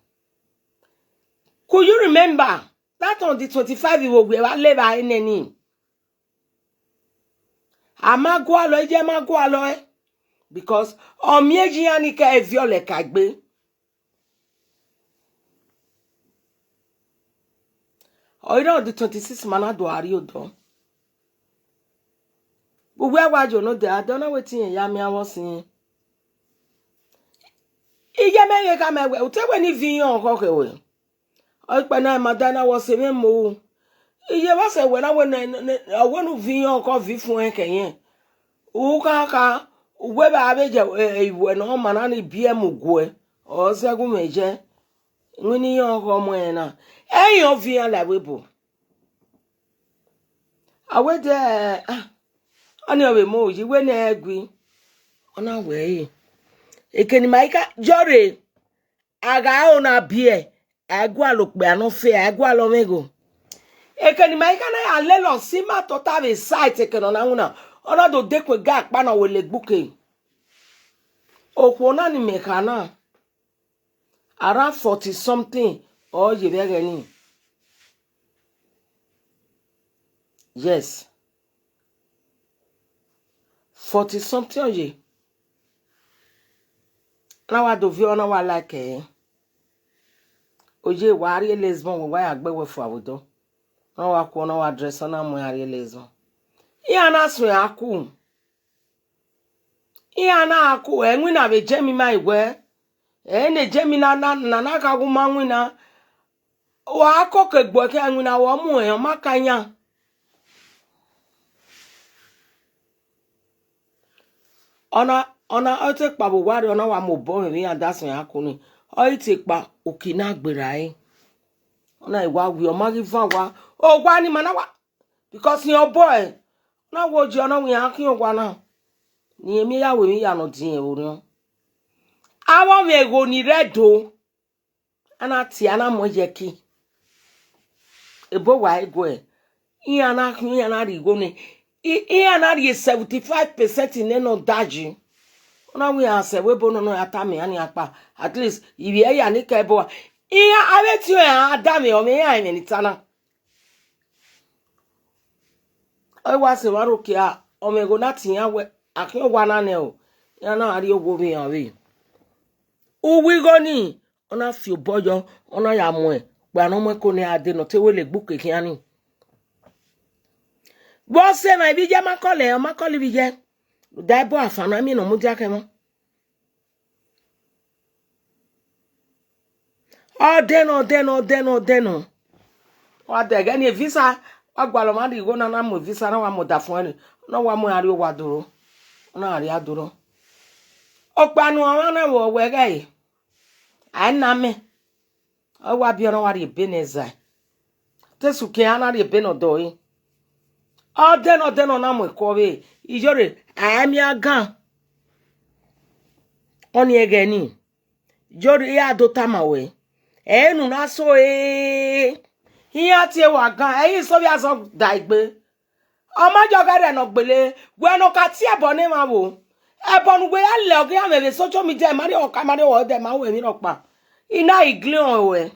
Could you remember that on the twenty-five vbe ovbi ẹre vbe a le evbare nẹ ni? A ma gualọ, iye ma gualọ ẹre. Because ọ miẹn iye iran ni ke viọ lẹ ka egbe. Ọ i re on the twenty-six ma na do a rrie odọ. Uwẹ a wa yo nọ de, a dọ na wẹ te irẹn ya miẹn avbe ọse irẹn. Iye mẹ vbe khama wẹ, u te wẹ ne I viọ iran ọkhọ khẹ wẹ. Ọ ikpẹ na ma da na wẹ ọse mwẹ mu. Iye vbe sẹ wẹ na wẹ ne, ne, ne, ọ wẹ ne u viọ iran ọkhọ viọ ifuẹn khẹ irẹn. U kha kha, uwẹ vbe avbe ye, eh, iwẹ ne ọ ma na ni biẹ mu guẹ, ọ zẹ gu mwẹ ye. Iwinna iran ọkhọ mu ẹre na. Ẹi rẹn ọ viọ iran la ẹvbo ebo. A wẹ dẹ, ah, ọnii ọ vbe mu yi wẹ ne ẹ gui. Ọ na wẹ ẹre. Eke ne ima i ka yọrre, a gha ro na biẹ, a i gualọ okpia ne ọ fe, a i gualọ mwẹ igho. Eke ne ima i ka na ya lele ọse ima tota vbe site eke ne ọ na winna, ọ na do dekun ega akpa na wẹ legbuke. Okhuo na ni mẹ kha na, around forty something ọ ye vbe ẹghẹ ni. Yes. Forty something ọ ye. Na wa do viọ, na wa like ẹre. Oye, wa rrie Lisbon, wẹ wa ya gbe wẹ fua vbe odọ. Na wa ku, na wa dress, na mu iran rrie Lisbon. Iran na suẹn a ku. Iran na ku, ẹ winna vbe Jemima i wẹ. Ẹ ne Jemima na, na, na gha gu ma winna. Wa koko egbe khian winna, wa mu ẹn, ọ ma ka yan. Ọ na, ọ na, ọ te kpa vbe owa rre, ọ na wa mu obọ mwẹ vbe iran da suẹn a ku ni. Ọ i te kpa, uki na gberra ẹre. Ọ na wa wi, ọ ma ghi van owa. Owa ni ma na wa, because irẹn obọ ẹre. Ọ na wa oji, ọ na wa iran khian owa na. Ne irẹn miẹn ya ru emwi hia ne ọ diẹn vbe orhiọn. Avbe ọmwẹ igho ni rre Ẹdo, a na tie, a na mu ẹyẹki. Ebo wa i guẹ, iran na khian, iran na rhie igho nẹ, i-, iran na rhie seventy five percent nene ọdaji. Ọ na wẹ iran sẹ vbe ebo nọ, nọ ya tama iran ni akpa, at least ivbi ẹre ya ni ka ebo a. Iran avbe etiọnrẹn a danmwehọ mwẹ iran ẹmwẹ ni ta na. Ọ wa sẹ emwa rhie okia, ọmwẹ igho na tie iran wẹ, a khian owa na nẹ o, iran na rrie owo vbe iran vbe. Uwu igho ni, ọ na fi obọ yọ, ọ na ya muẹn, okpia ne ọ mu ẹko ne a dee ne ọ te wẹ legbuke khian ni. Vbe ọ sẹ emwa ivbi iye ma kọlẹ, ọ ma kọlẹ ivbi iye. Rhunmwuda ẹbọ afanọ, ẹmwẹ ne ọ mudia khẹ ẹmwẹ. Ọ dẹnọ, ọ dẹnọ, ọ dẹnọ, ọ dẹnọ. Wa dẹ ẹghẹ ni visa, wa gualọ ọmwa rhie igho na, na mu visa na, wa mu ọdafẹn ẹre, na wa mu iran rrie owa doro, na rrie a doro. Okpia ne ọmwa na vbe ọ wẹ ẹghẹ re, a i na amẹ. Ọ wa biẹ, ọ na wa rhie ebe ne ẹzae. Te sukẹ iran na rhie ebe ne ọdọ ẹre. Ọ dẹnọ, ọ dẹnọ, ọ na mu ẹko ọvbehe, Iyore, a miẹn agan. Ọnii ẹghẹ nii, Iyore, I ya do tama wẹ, ẹre ne u na so ẹre, iran tie wa gan, ẹ i so vbe azọ da egbe. Ọ ma jọ ghe ẹre ne ọ gbele, wẹ ne ọ ka tie ẹbọ ne emwa vbo. Ẹbọ ne uwẹ ya lẹ ọghe iran vbe social media, ma rhie ọka, ma rhie ọwọdẹ, ma ru emwi rhọkpa. I na igliọn ruẹ.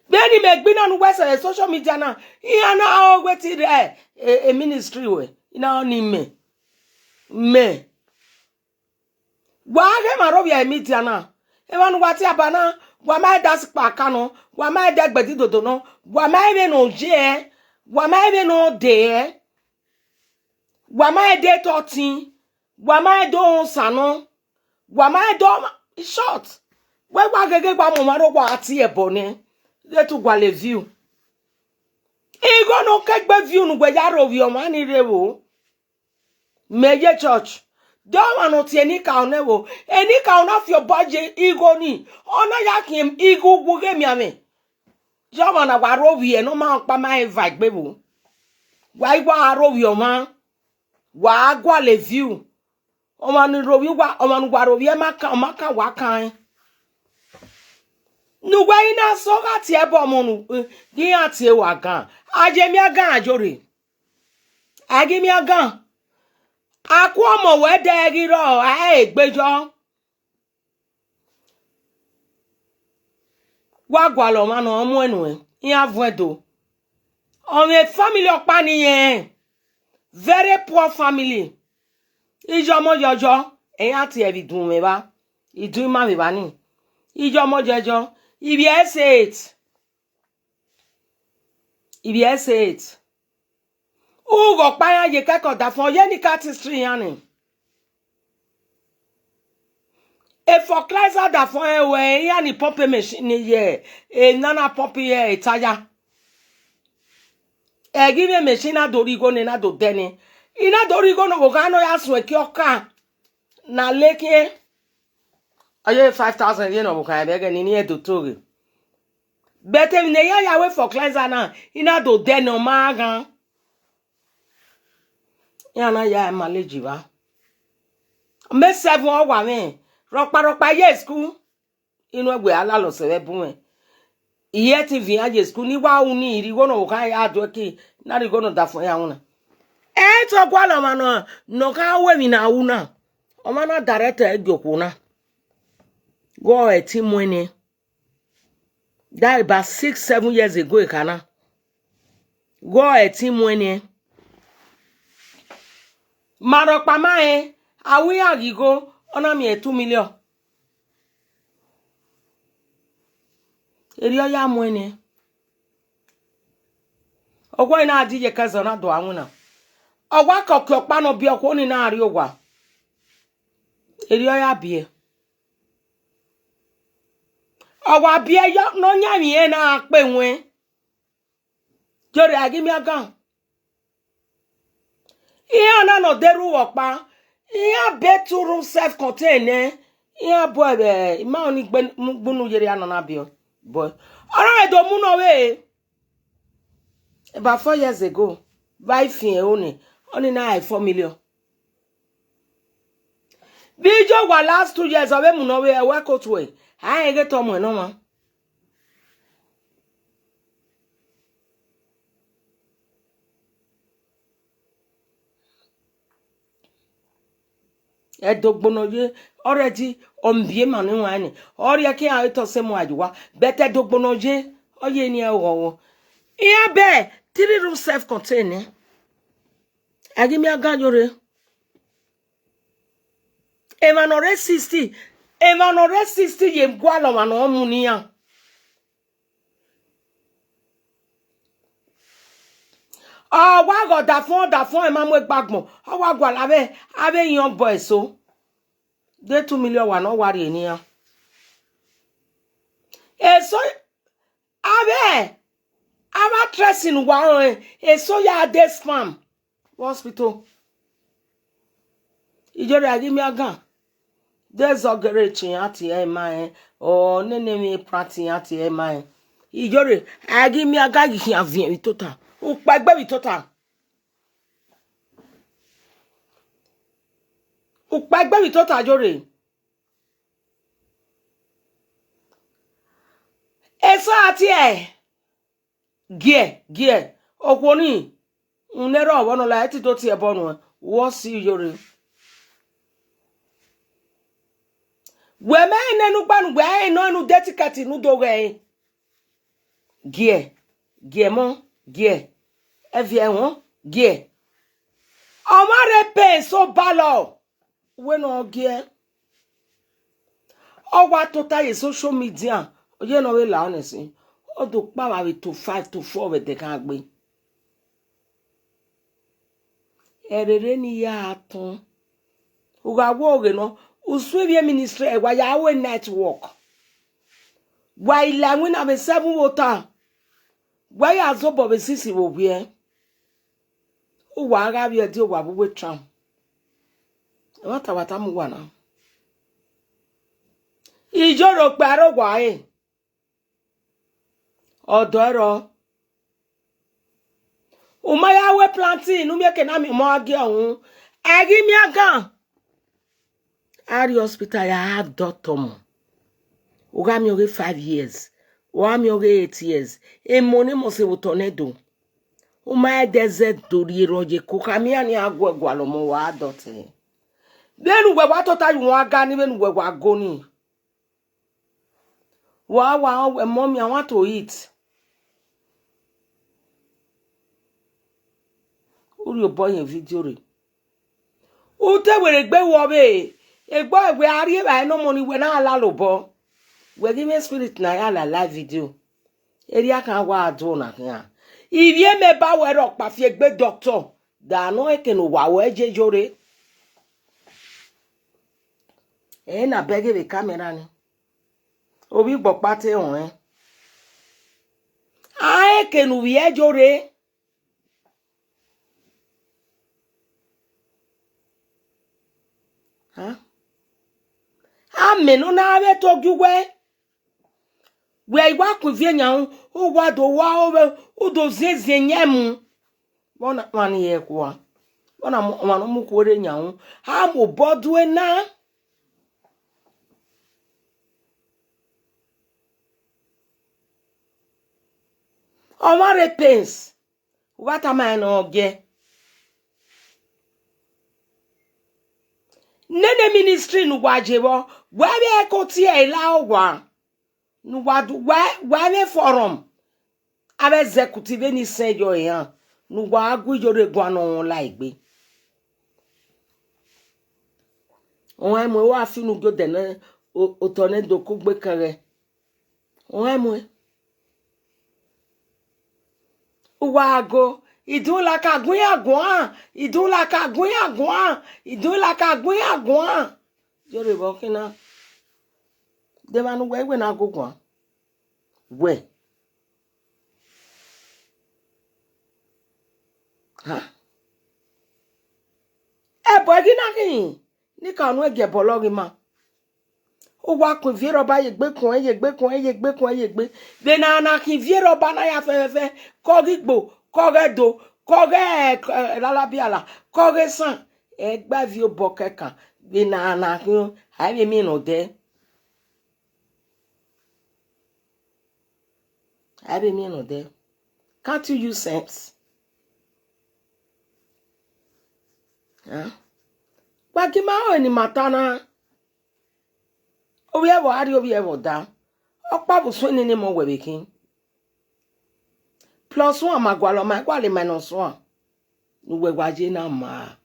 Vbene imẹ gbe na ne uwẹ sẹ social media na, iran na ho wẹ te rre e, e ministry ruẹ, I na ho ne imẹ. Mẹ. Wa ghe ma rre ovbi e media na. Emwa ne uwa tie aba na, wa ma da sikpa ka nọ, wa ma da ẹgbẹdẹ idodo nọ, wa ma vbe ne ọ ye, wa ma vbe ne ọ de, wa ma da etọ tin, wa ma da osa nọ, wa ma da, in short, wẹ wa gheghe wa mu ọmwa rre, wa tie ẹbọ nẹ, de te u gualọ view. Igho ne ọ kegbe view ne uwẹ ya rre ovbi ọmwa ni rre vbo. Mẹ ye church. De ọmwa ne ọ tie enikaro nẹ vbo, enikaro na fi obọ ye igho ni, ọ na ya khian igho uwu ghe emianmwẹ. Ye ọmwa ne wa rre ovbi ẹre ne ọ ma ọkpa ma rẹn eva egbe vbo. Wa i wa rre ovbi ọmwa, wa gualọ view. Ọmwa ni rre ovbi uwa, ọmwa ne uwa rre ovbi ẹre ma kan, ọ ma kan, wa kan rẹn. Ne uwẹ i na sẹ ọ gha tie ẹbọ ọmọ ne u, ghi iran tie wa gan. A ye miẹn agan, Iyore. A ghi miẹn agan. A ku ọmọ wẹ dẹ ghi rrọọ, a i re egbe yọ. Wa gualọ ọmwa ne ọ muẹn nuẹn, iran vuẹn do. Ọ mwẹ family ọkpa ne irẹn, very poor family. Iye ọmọ yọyọ, iran tie vbe idunmwu evba, idun ima vbe evba ni. Iye ọmọ yọyọ, ivbi ẹse eight. Ivbi ẹse eight. Ughọ ọkpa iran ye kẹkẹ ọdafọn, ọ ye ni ka ti street iran ni. E fertilizer ọdafọn rẹn ruẹ, iran ni pump machine ni ye, e nana pump ye e tyre. Ẹ ghi vbe machine na do rhie igho ne na do dẹ nẹ. I na do rhie igho ne ọvbokhan ne ọ ya suẹn kie ọka na lekhiẹn. Ọ ye five thousand ye ne ọvbokhan ẹmwẹ ẹghẹ ne I do to ghe. But emwi ne iran ya ru fertilizer na, I na do dẹ ne ọ ma ghan. Iran na ya manage evba. Mẹ seven ọ wa mwẹ, rhọkpa rhọkpa ye school. Inu ẹwe a lalọ sẹ vbe bun mwẹ. I ye te viọ iran ye school, ne I wa ru ni, I rhie igho ne ọvbokhan ya do ẹki, na rhie igho ne ọdafọn ya ru na. Ẹ i te ọ gualọ ọmwa nọ, ne ọ gha ru emwi ne a ru na. Ọmwa na direct ẹre gie okhuo na. Ghe ọre ẹtin muẹn nẹ. That about six, seven years ago, ekha na. Ghe ọre ẹtin muẹn nẹ. Ma rhọkpa ma rẹn, a ru iran ghe igho, ọ na miẹn two million. Erriọ ọ ya muẹn nẹ. Ọgua na di ye kẹzọ na do a winna. Ọ wa kọkiọ ọkpa ne ọ biẹ okhuo ni na rrie owa. Erriọ ọ ya biẹ. Ọ wa biẹ yọ ne ọ yan emwi ẹre na kpe wẹn. Iyore, a ghi miẹn agan. Iran na ne ọ de rre uwu ọkpa, iran be two room self contain nẹ, iran bu ẹvbo ima ọnii gbe, mu gbunu ye erriọ nọ na biẹ. But ọ na do mu nọ vbe, about four years ago, vbe a i fian ẹro nẹ, ọnii na ra four million. Vbe iye owa last two years, ọ vbe mu nọ vbe ẹwẹ ko tue, a rẹn ghe te ọ muẹn ne ọmwa. Ẹdogbo ne ọ ye, already, ọ miẹn emwa ni wan nẹ, ọ rhie ke iran re te ọ sẹ mu a ye owa, but ẹdogbo ne ọ ye, ọ ye eni ẹre ọghọghọ. Iran bẹ three room self contain nẹ. A ghi miẹn agan, Iyore. Emwa ne ọ rre sixty, emwa ne ọ rre sixty ye gualọ ọmwa ne ọ mu ne iran. Ọ wa ghe ọdafọn, ọdafọn, ẹ ma mu egbe agbọn, ọ wa gualọ avbe, avbe young boy eso. De two million wa ne ọ wa rhie ne iran. Eso, avbe, avbe actress ne uwa rẹn, eso ya de sperm vbe hospital. Iyore, a ghi miẹn agan. De zọgẹre tie iran tie ẹre ma rẹn, ọ nene emwi prank tie iran tie ẹre ma rẹn. Iyore, a ghi miẹn agan ghi khian viẹn vbe tota. Ukpegbe vbe tota. Ukpa egbe vbe tota yo rre. Eso a tie, gie, gie, okhuo ni, une rrọọ vbọ nọ la, ẹ ti do tie ẹbọ nuẹn, wọ si yo rre. Wẹ mẹ nene ugba nu, wẹ a nọ enu de tikẹti ne u do ghẹ ẹre. Gie, gie emọ, gie, ẹviẹ ẹmwẹ, gie. Ọmwa rre pay so balọ, wẹ ne ọ gie. Ọ wa tota ye social media, ọ ye ne ọ vbe la ọnẹsin, ọ do kpa vbe to five to four vbe ẹdẹ kan gbe. Ẹrere ne I ya tọn. U gha wo ghe nọ, usun ivbi ministry, wa ya ru network. Wa i la iwinna vbe seven vbe ota. Wa ya zobọ vbe six vbe owiẹ. Uwa gha vbiẹ die owa vbe uwu etran. Ẹmwata wa tama uwa na. Iyore okpia rre owa ẹre. Ọdọ ẹrọ. U ma ya ru plantain, ne u miẹn eke ne a miẹn ọmọ gha gie ọhun. Ẹ ghi miẹn agan. A rrie hospital ya, a dọtọ ọmọ. U gha miẹn ọghe five years, u gha miẹn ọghe eight years. Emọ ne must vbe otọ nẹ do. U ma ẹdẹ zẹ do rhie rrọọ ye eko, khama iran ne iran guẹ gualọ ọmọ, wa dọtẹ. Vbene uwẹ wa tota ye uwan ga ni, vbene uwẹ wa go ni. Wa wa, wẹ, "Mommy, I want to eat." U rhie obọ yẹn video rre. U te werriegbe wọ vbe egbe wẹ a rri evbare ne ọmọ ni wẹ na lala obọ. Wẹ ghi mwẹ spirit na ya la live video. Erriọ khan wa do na khian. Ivbi mẹ ba wẹ rre ọkpa fi egbe doctor. Da nọ eke ne uwa wẹ ye yo rre. Ẹ na bẹghe vbe camera ni. Ovbi igbọkpa te rẹn. A eke ne u vbiẹ yo rre. Amẹ ne ọ na vbe to gie uwẹ. Wẹ i wa kun ivie yan ru, u wa do wa ove, u do ziẹn ziẹn yan mu. Vbọna ọmwa ni hẹ kua? Vbọna ọmwa ne ọ mu khuo rre yan ru? A mu obọ due na. Ọmwa rre pens, u gha tama rẹn ne ọ giẹ. Nene ministry ne uwa ye vbọ, wẹ vbe ẹko tie ẹre la owa. Ne uwa du, wa, wa vbe forum, avbe executive ni sẹn yọ eran, ne uwa gu iyore guan ne ọ la egbe. Ọmwa mu ẹre, wa fi unu gie odẹ ne o-, otọ ne do kugbe kẹghẹ. Ọmwa mu ẹre. Uwa go, idun laka gun iran guan, idun laka gun iran guan, idun laka gun iran guan. Yọrọ vbe ọkina. De emwa ne uwẹ i wẹ na go guan? Wẹ. Ha? Ẹbọ ẹghi na khin, ne I ka unu ẹgiẹ ẹbọ lọghe ima. U wa kun ivie rhọba ye egbe, kun ẹn ye egbe, kun ẹn ye egbe, kun ẹn ye egbe. Vbene a na khin ivie rhọba na ya fẹfẹfẹ, ke ọ ghi gbo, ke ọ ghẹ do, ke ọ ghẹ, eh, lalabiala, ke ọ ghẹ san, ẹ gba ivie obọ kẹkan. Vbene a na khin, a i vbe miẹn ne ọ dẹ. A i vbe miẹn ne ọ dẹ. Can't you use sense? Huh? Wa gi ima ro eni ma ta na. Ovbi ẹvbo a rrie ovbi ẹvbo da. Ọkpa vbe usun nene emọ wẹ vbe khin. Plus one ma gualọ, ma gualọ minus one. Ne uwẹ wa ye na ma.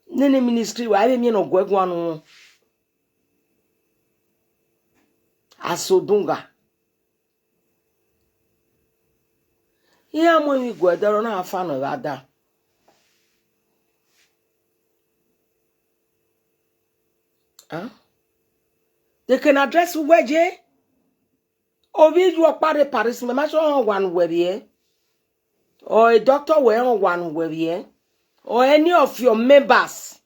Nene ministry wa, a i vbe miẹn ne ọ guẹ guan unu. Asodun gha. Iran mu emwi guẹ ẹdẹ ọre ọ na fa nọ evba da. Huh? They can address uwẹ ye. Ovbi iyuẹ ọkpa rre Paris, mẹ ma sure ọmwa ne uwẹ vbiẹ. Or a doctor wẹ, ọmwa ne uwẹ vbiẹ. Or any of your members.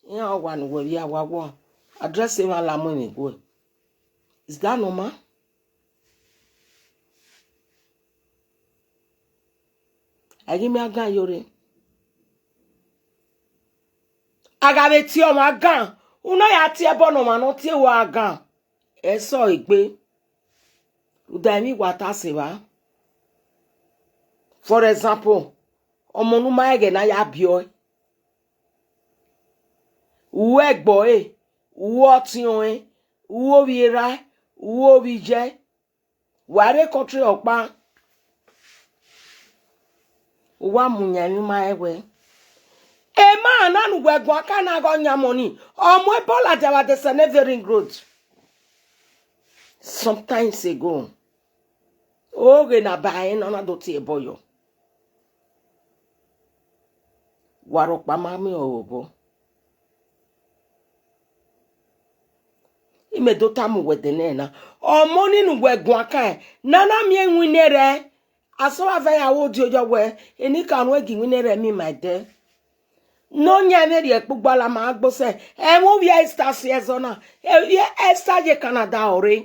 Iran ọmwa ne uwẹ vbiẹ, a wa wọ address emwa la mu emwi guẹ. Is that normal? A ghi miẹn agan yore. A gha vbe tie ọmwa gan, u na ya tie ẹbọ ne ọmwa ne ọ tie ruẹ a gan. Ẹsọ egbe, rhunmwuda emwi wa ta sẹ evba. For example, ọmọ ne u ma rẹn ẹghẹ ne a ya biẹ ọe, u ru ẹgbẹe ọre, u ru ọtiọnrẹn, u ru ovbi erha, u ru ovbi iye, wa rre country ọkpa, u wa mu yan emwi ma rẹn wẹ, emwa na ne uwẹ guan ka na ghe ọ yan mọ ni, ọ mu ẹbọ ladian vbe adesẹ ne Evering Road. Sometimes ago, oghe ne a ba rẹn ne ọ na do tie ẹbọ yọ. Wa rhọkpa ma miẹn ọre obọ. Imẹ do tama uwẹ ẹdẹ nẹ na, ọmọ ni ne uwẹ guan kan, ne a na miẹn iwinna rẹ, asọn vbe ya ru odio yọ wẹ, enikaro gie iwinna rẹ miẹn ima ẹdẹ. Ne ọ yan ẹmwẹ rhie kpugba la ma gbe sẹ, ẹmwẹ ovbi Esther si ẹzọ na, ovbi Esther ye Canada ọ rre.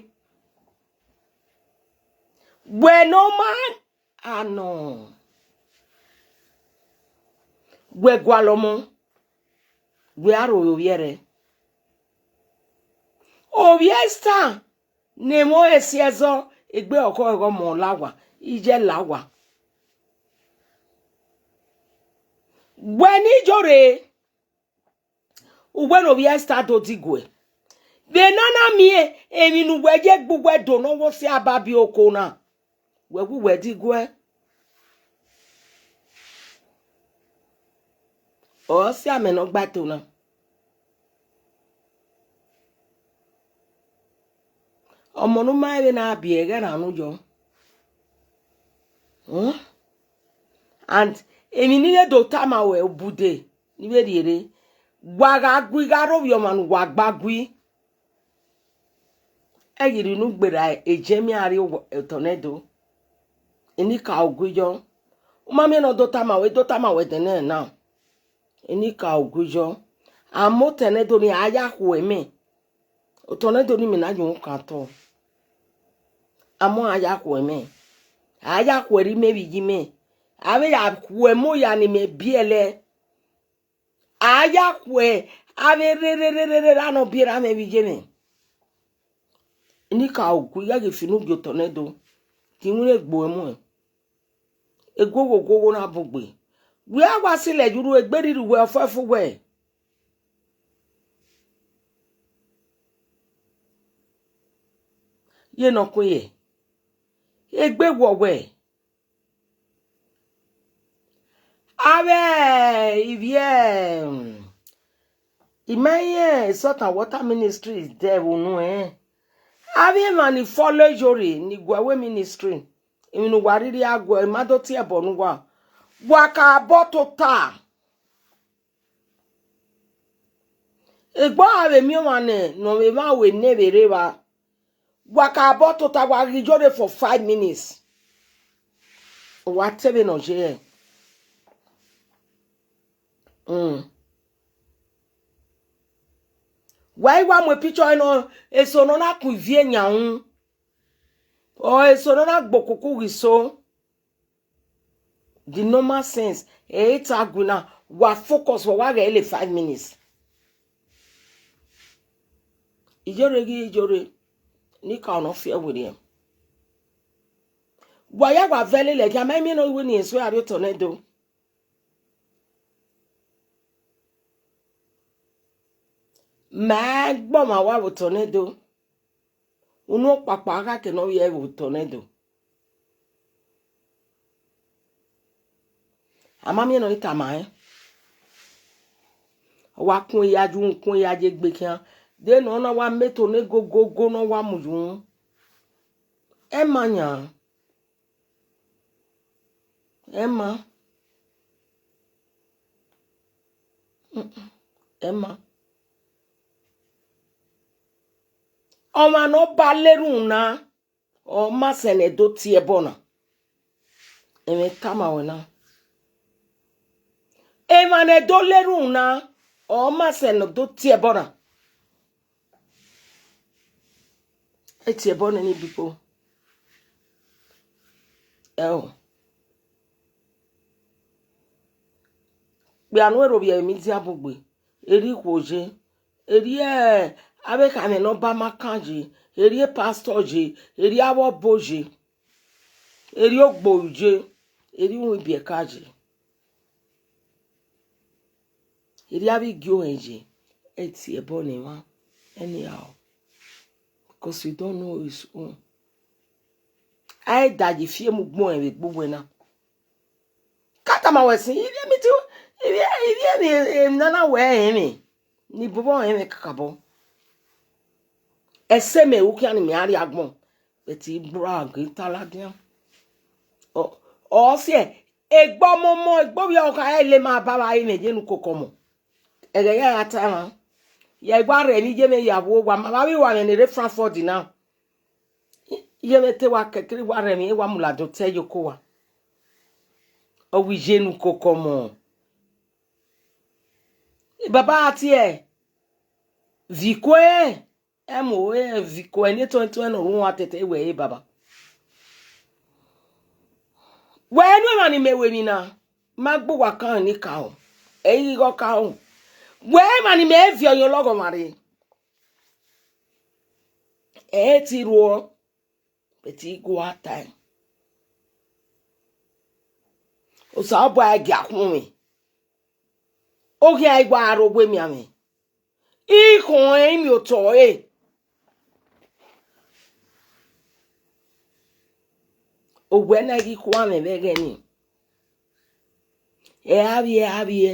Wẹ ne ọ ma anọ, wẹ gualọ ọmọ, wẹ a ro ovbi ẹre. Ovbi Esther ne emwa ọre si ẹzọ, egbe ọkhọ ẹghẹ ọmọ la owa, iye la owa. Wẹ ne Iyore, uwẹ ne ovbi Esther do diguẹ. Vbe ne a na miẹn emwi ne uwẹ ye gbe uwẹ do ne ọ wo si ababi oko na, wẹ wu uwẹ diguẹ. Ọ si amẹ ne ọ gba ẹto na. Ọmọ ne u ma rẹn vbene a biẹ ẹghẹ rran unu yọ. Hmm? And emwi ne I vbe do tama ruẹ obude, ne I vbe rhie rre, wa gha gui gha rhovbiẹ ọmwa ne uwa gba gui. Ẹ ghi rhie unu gberra ejẹn mẹ a rrie otọ nẹ do. Enikaro gui yọ. U ma miẹn ne ọ do tama ruẹ, do tama ruẹ ẹdẹnẹrẹ na. Enikaro gui yọ. Amotọ nẹ do ni a ya khuẹ mẹ. Otọ nẹ do ni mẹ na yọ kan tọ. Amọ a ya khuẹ mẹ. A ya khuẹ rre imẹ vbe iye mẹ. A vbe ya khuẹ mẹ oya ne imẹ biẹlẹ. A ya khuẹ, a vbe rre rre rre rre rre ra nọ biẹ ra mwẹ vbe iye mwẹ. Enikaro gui, I gha ghi fi unu gie otọ nẹ do, ke iwinna egbe ruẹ muẹn. Eguogho guogho na bun gbe. Wẹ a wa silẹ ye urhu egbe rhirhi uwẹ ọfuẹfu wẹ. Ye ne ọ kue ye. Egbe wọ wẹ. Avbe ivbi ima irẹn Salt and Water Ministry dẹ vbe unu ẹnrẹn. Avbe emwa ni follow Iyore ni gu ẹvbo ministry, emwi ne uwa rhirhi a guẹ, ima do tie ẹbọ ne uwa. Wa ka bọ tota. Egbe a vbe miẹn ọmwa nẹ ne ọ vbe mwa ru enẹ vbe rre evba. Wa ka bọ tota, wa ghi Iyore for five minutes. Wa te vbene ọ ye. Mm. Wa i wa mu picture nọ, eso ne ọ na kun ivie yan unu. Ọ eso ne ọ na gbe okuku ghi so. The normal sense, ẹ i ta gui na, wa focus, wa wa ghẹ le five minutes. Iyore ghi Iyore, enikaro ne ọ fiẹ werriẹ. Wa ya wa vẹ lele ẹgia, ma i miẹn ne ọ ru ne eso a rrie otọ nẹ do. Ma gbe ọmwa wa vbe otọ nẹ do. Unu ọkpakpa gha ke ne ọ vbiẹ vbe otọ nẹ do. A ma miẹn ne ọ i tama rẹn. Ọ wa kun ya ju kun ya ye egbe khian. De ne ọ na wa mẹ eto ne gogogo ne ọ wa mu yu. Ẹ ma yan. Ẹ ma. Mm-mm. Ẹ ma. Ọmwa ne ọ ba lerhunmwu na, ọ ma sẹ ne do tie ẹbọ na. Ẹmwẹ tama ruẹ na. Emwa ne do lerhunmwu na, ọ ma sẹ ne do tie ẹbọ na. E tie ẹbọ nene ibikpo. Ẹo. Kpia nu ero vbiẹ emwi dia bun gbe. erriọ ikhuo ye, erriọ avbe ekhama ne ọ ba ma kan ye, erriọ pastor ye, erriọ avbe ọbo ye, erriọ ogboru ye, erriọ uhunmwu ibiẹka ye, erriọ avbe igie ohẹn ye, ẹ tie ẹbọ ne emwa anyhow, because you don't know his own. A i da ye fiemu gbẹn vbe egbe uwẹ na. Ka tama wẹ sin, ivbi emiti, ivbi, ivbi emwi nana wẹ ẹmwẹ, ni bubọ ẹmwẹ kakabọ. Ẹse mẹ ru khian ni mẹ a rrie agbọn, but I bra ghi ta ladian. Ọ, ọ siẹ, egbe ọmọmọ, egbe ovbi ọkha ẹre ma ba vba rinmwian ye ne ukoko ọmọ. Ẹghẹ ya ra ta emwa, ya i wa rre emwi ye mwẹ ya vbe owa, ma vbe wa mwẹ ne rre Frankfurt na. Iye mwẹ te wa kẹkẹre wa rre emwi, wa mu ladian otọ ye oko owa. Ọ wẹ iye ne ukoko ọmọ. Baba a tie, vbe ikue, ẹ mu ore vbe ikue ne etuẹn etuẹn ne ọ ru wan tete wẹ re baba. Wẹ ne emwa ni mẹ ru emwi na, ma gbe uwa kan ni ka o, ẹ i ghi ghe ọ ka o. Wẹ emwa ni mẹ viọ yan ọlọghọmwa rre. Ẹ i ti rhuọ, but I gua tae. Osanobua i gia khuọnmwi. Ọ khian i wa rre owa emianmwẹ. I khọn ẹre, I miẹn otọ ẹre. Owẹ na ghi khuanmwẹ vbe ẹghẹ nii. Ẹ a vbiẹ, a vbiẹ,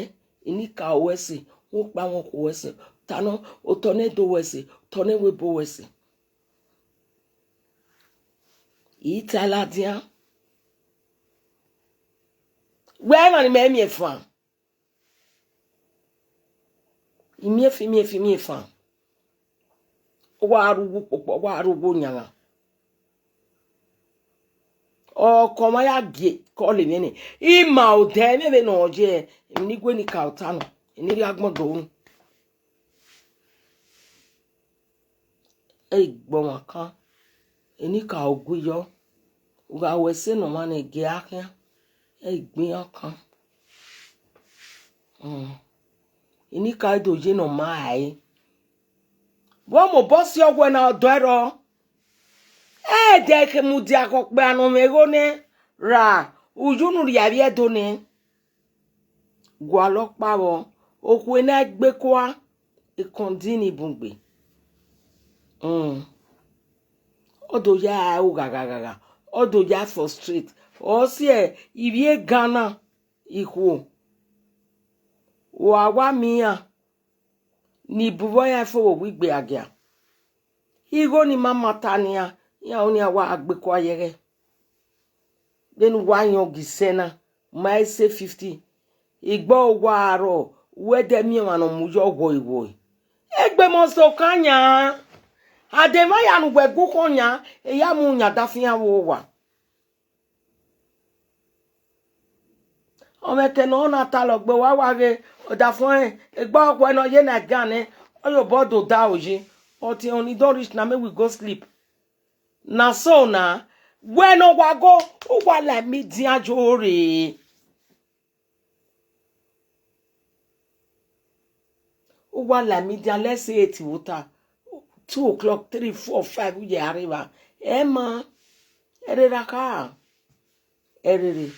enikaro wẹ ẹse, ukpamwẹ okhuo wẹ ẹse, otọ ne, otọ ne do wẹ ẹse, otọ ne ẹvbo ebo wẹ ẹse. I ta ladian. Wẹ emwa ni mẹ miẹn fan. Imiẹnfan, imiẹnfan, imiẹnfan. Ọ wa rre uwu kpokpo, ọ wa rre uwu oyanmwa. Ọkọ mwa ya gie call mwẹ nẹ, I ma odẹ mwẹ vbene ọ ye, emwi ne I gue enikaro ta nọ, eni rhie agbọn do ru. Ẹ i gbe ọmwa kan, enikaro gu yọ, u gha ru ẹse ne ọmwa ne gie a khian, ẹ i gbe iran kan. Mm. Enikaro do ye ne ọ ma rae. Vbe ọ mobọ si ọghuẹ na ọdọ ẹrọ, ẹdẹ ke mudia khọ ọkpia ne ọ mwẹ igho nẹ, ra uyu ne u rhia vbiẹ Ẹdo nẹ. Gualọ ọkpa vbọ, okhuo ne a gbe kua, ekọndin ni bun gbe. Mm. Ọ do ya ru ghaghaghagha, ọ do ya frustrate, ọ siẹ ivbi egan na ikhuo. Wa wa miẹn iran ni buvọ iran fo vbe owa igbe agia. Igho ni ma mata nian, iran ru nian wa gbe kua yẹghẹ. Vbene uwa yan ọghe isẹ na, ma i se fifty. Igbe uwa rrọọ, wẹ dẹ miẹn ọmwa ne ọ mu yọ wọe wọe. Egbe must to kan yan. Ademwa ya ne uwẹ gu khọn yan, eya mu yan dafian vbe owa. Ọmwẹ ke ne ọ na talọ gbe wa wa ghe, ọdafẹn egbe ọkhuẹ ne ọ ye na gan nẹ, ọ ye obọ do da oyi. Ọtiọnrẹn ni don reach na, make we go sleep. Na so na, wẹ ne ọ wa go, u wa la imidian yo rre. U wa la imidian, let's say eight vbe ota, two o'clock, three, four, five, u ye a rre evba. Ẹ ma, ẹ rre ra kha, ẹ rere.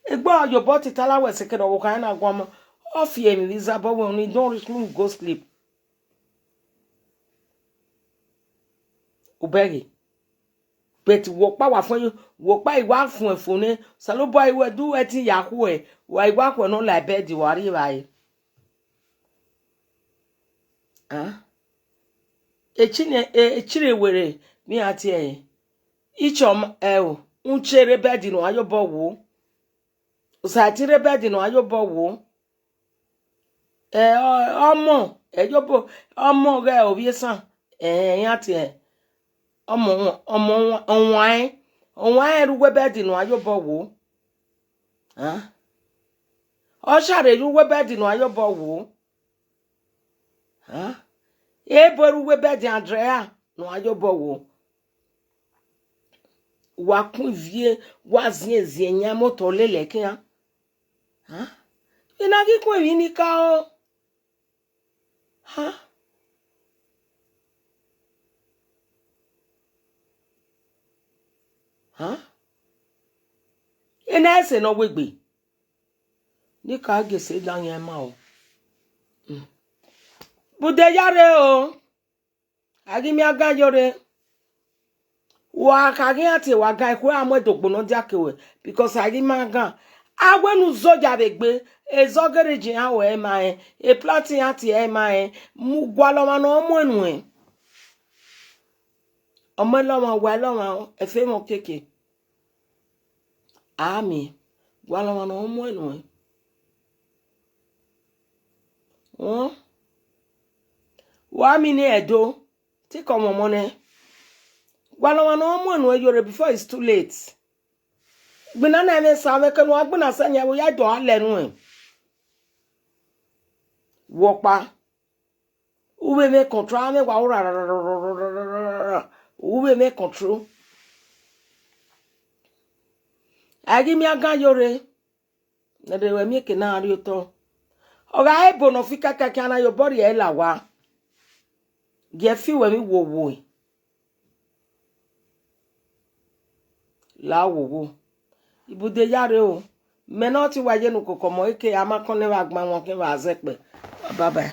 Egbe ọ ye obọ tita la wẹ sẹ kẹdẹ ọvbokhan na guan mọ, ọ fi emwi vbe izabọ wẹ, when e don reach, make we go sleep. U bẹghe. But wẹ ọkpa wa fuẹn, wẹ ọkpa i wa fuẹn fo nẹ, Osanobua i wẹ do ẹtin ya khuẹ, wa i wa khuẹ ne ọ la bed, wa rri evbare. Ah? Echine, e-, echine werriẹ vbe iran tie ẹre. Ichọma, ẹo, uchẹ rre bed ne uwa ya obọ wo. Osaiti rre bed ne uwa ya obọ wo. Ẹ, ọ-, ọmọ, ẹ ya obọ, ọmọ ghẹ ovbi esan, ẹ, iran tie ọmọ, ọmọ ọwaẹn, ọwaẹn rre uwu bed ne uwa ya obọ wo. Ah? Ọshare rre uwu bed ne uwa ya obọ wo. Ah? Ebo rre uwu bed Andrea ne uwa ya obọ wo. Wa kun ivie, wa ziẹn ziẹn yan motọ lele ẹkian. Ah? I na ghi ku emwi ni ka o. Ha? Ha? Ena ẹse ne ọ wegbe. Ne I ka gese dan yan ima o. Mm. Vbe ude ya rre o. A ghi miẹn agan yo rre. Wa kha ghi iran tie wa gan, ekhue a mu ẹdogbo ne ọ dia ke ruẹ, because a ghi ma gan. A wẹ ne u zọ ya vbe egbe, ezọ garage iran ruẹ ma rẹn, e plant iran tie ẹre ma rẹn, mu gualọ ọmwa ne ọ muẹn nuẹn. Ọ muẹn lọmwa, wa lọmwa, ẹfe mwẹ okiekie. A miẹn, gualọ ọmwa ne ọ muẹn nuẹn. Họn? Wa miẹn ne Ẹdo, te I kọ mwẹ ọmọ nẹ. Gualọ ọmwa ne ọ muẹn nuẹn yo rre before it's too late. Gbinna na ẹmwẹ sa mwẹ, kẹ ne uwa gbinna sẹ yan vbe ya do a lẹ nuẹn. Vbe ọkpa, u vbe mwẹ control, a mwẹ wa ura, u vbe mwẹ control. A ghi miẹn agan yo rre. Ne ẹdẹ ruẹ miẹn eke na rrie otọ. Ọ gha re ebo ne ọ fi kakaka khian na ye obọ rhie ẹre la owa. Gie fi wẹ emwi wowo. La wowo. Ibude ya rre o. Mẹ ne ọ te wa ye ne ukoko ọmọ eke, a ma kọn nẹ vbe agban wọn khian vbe azẹkpẹ. Bye bye.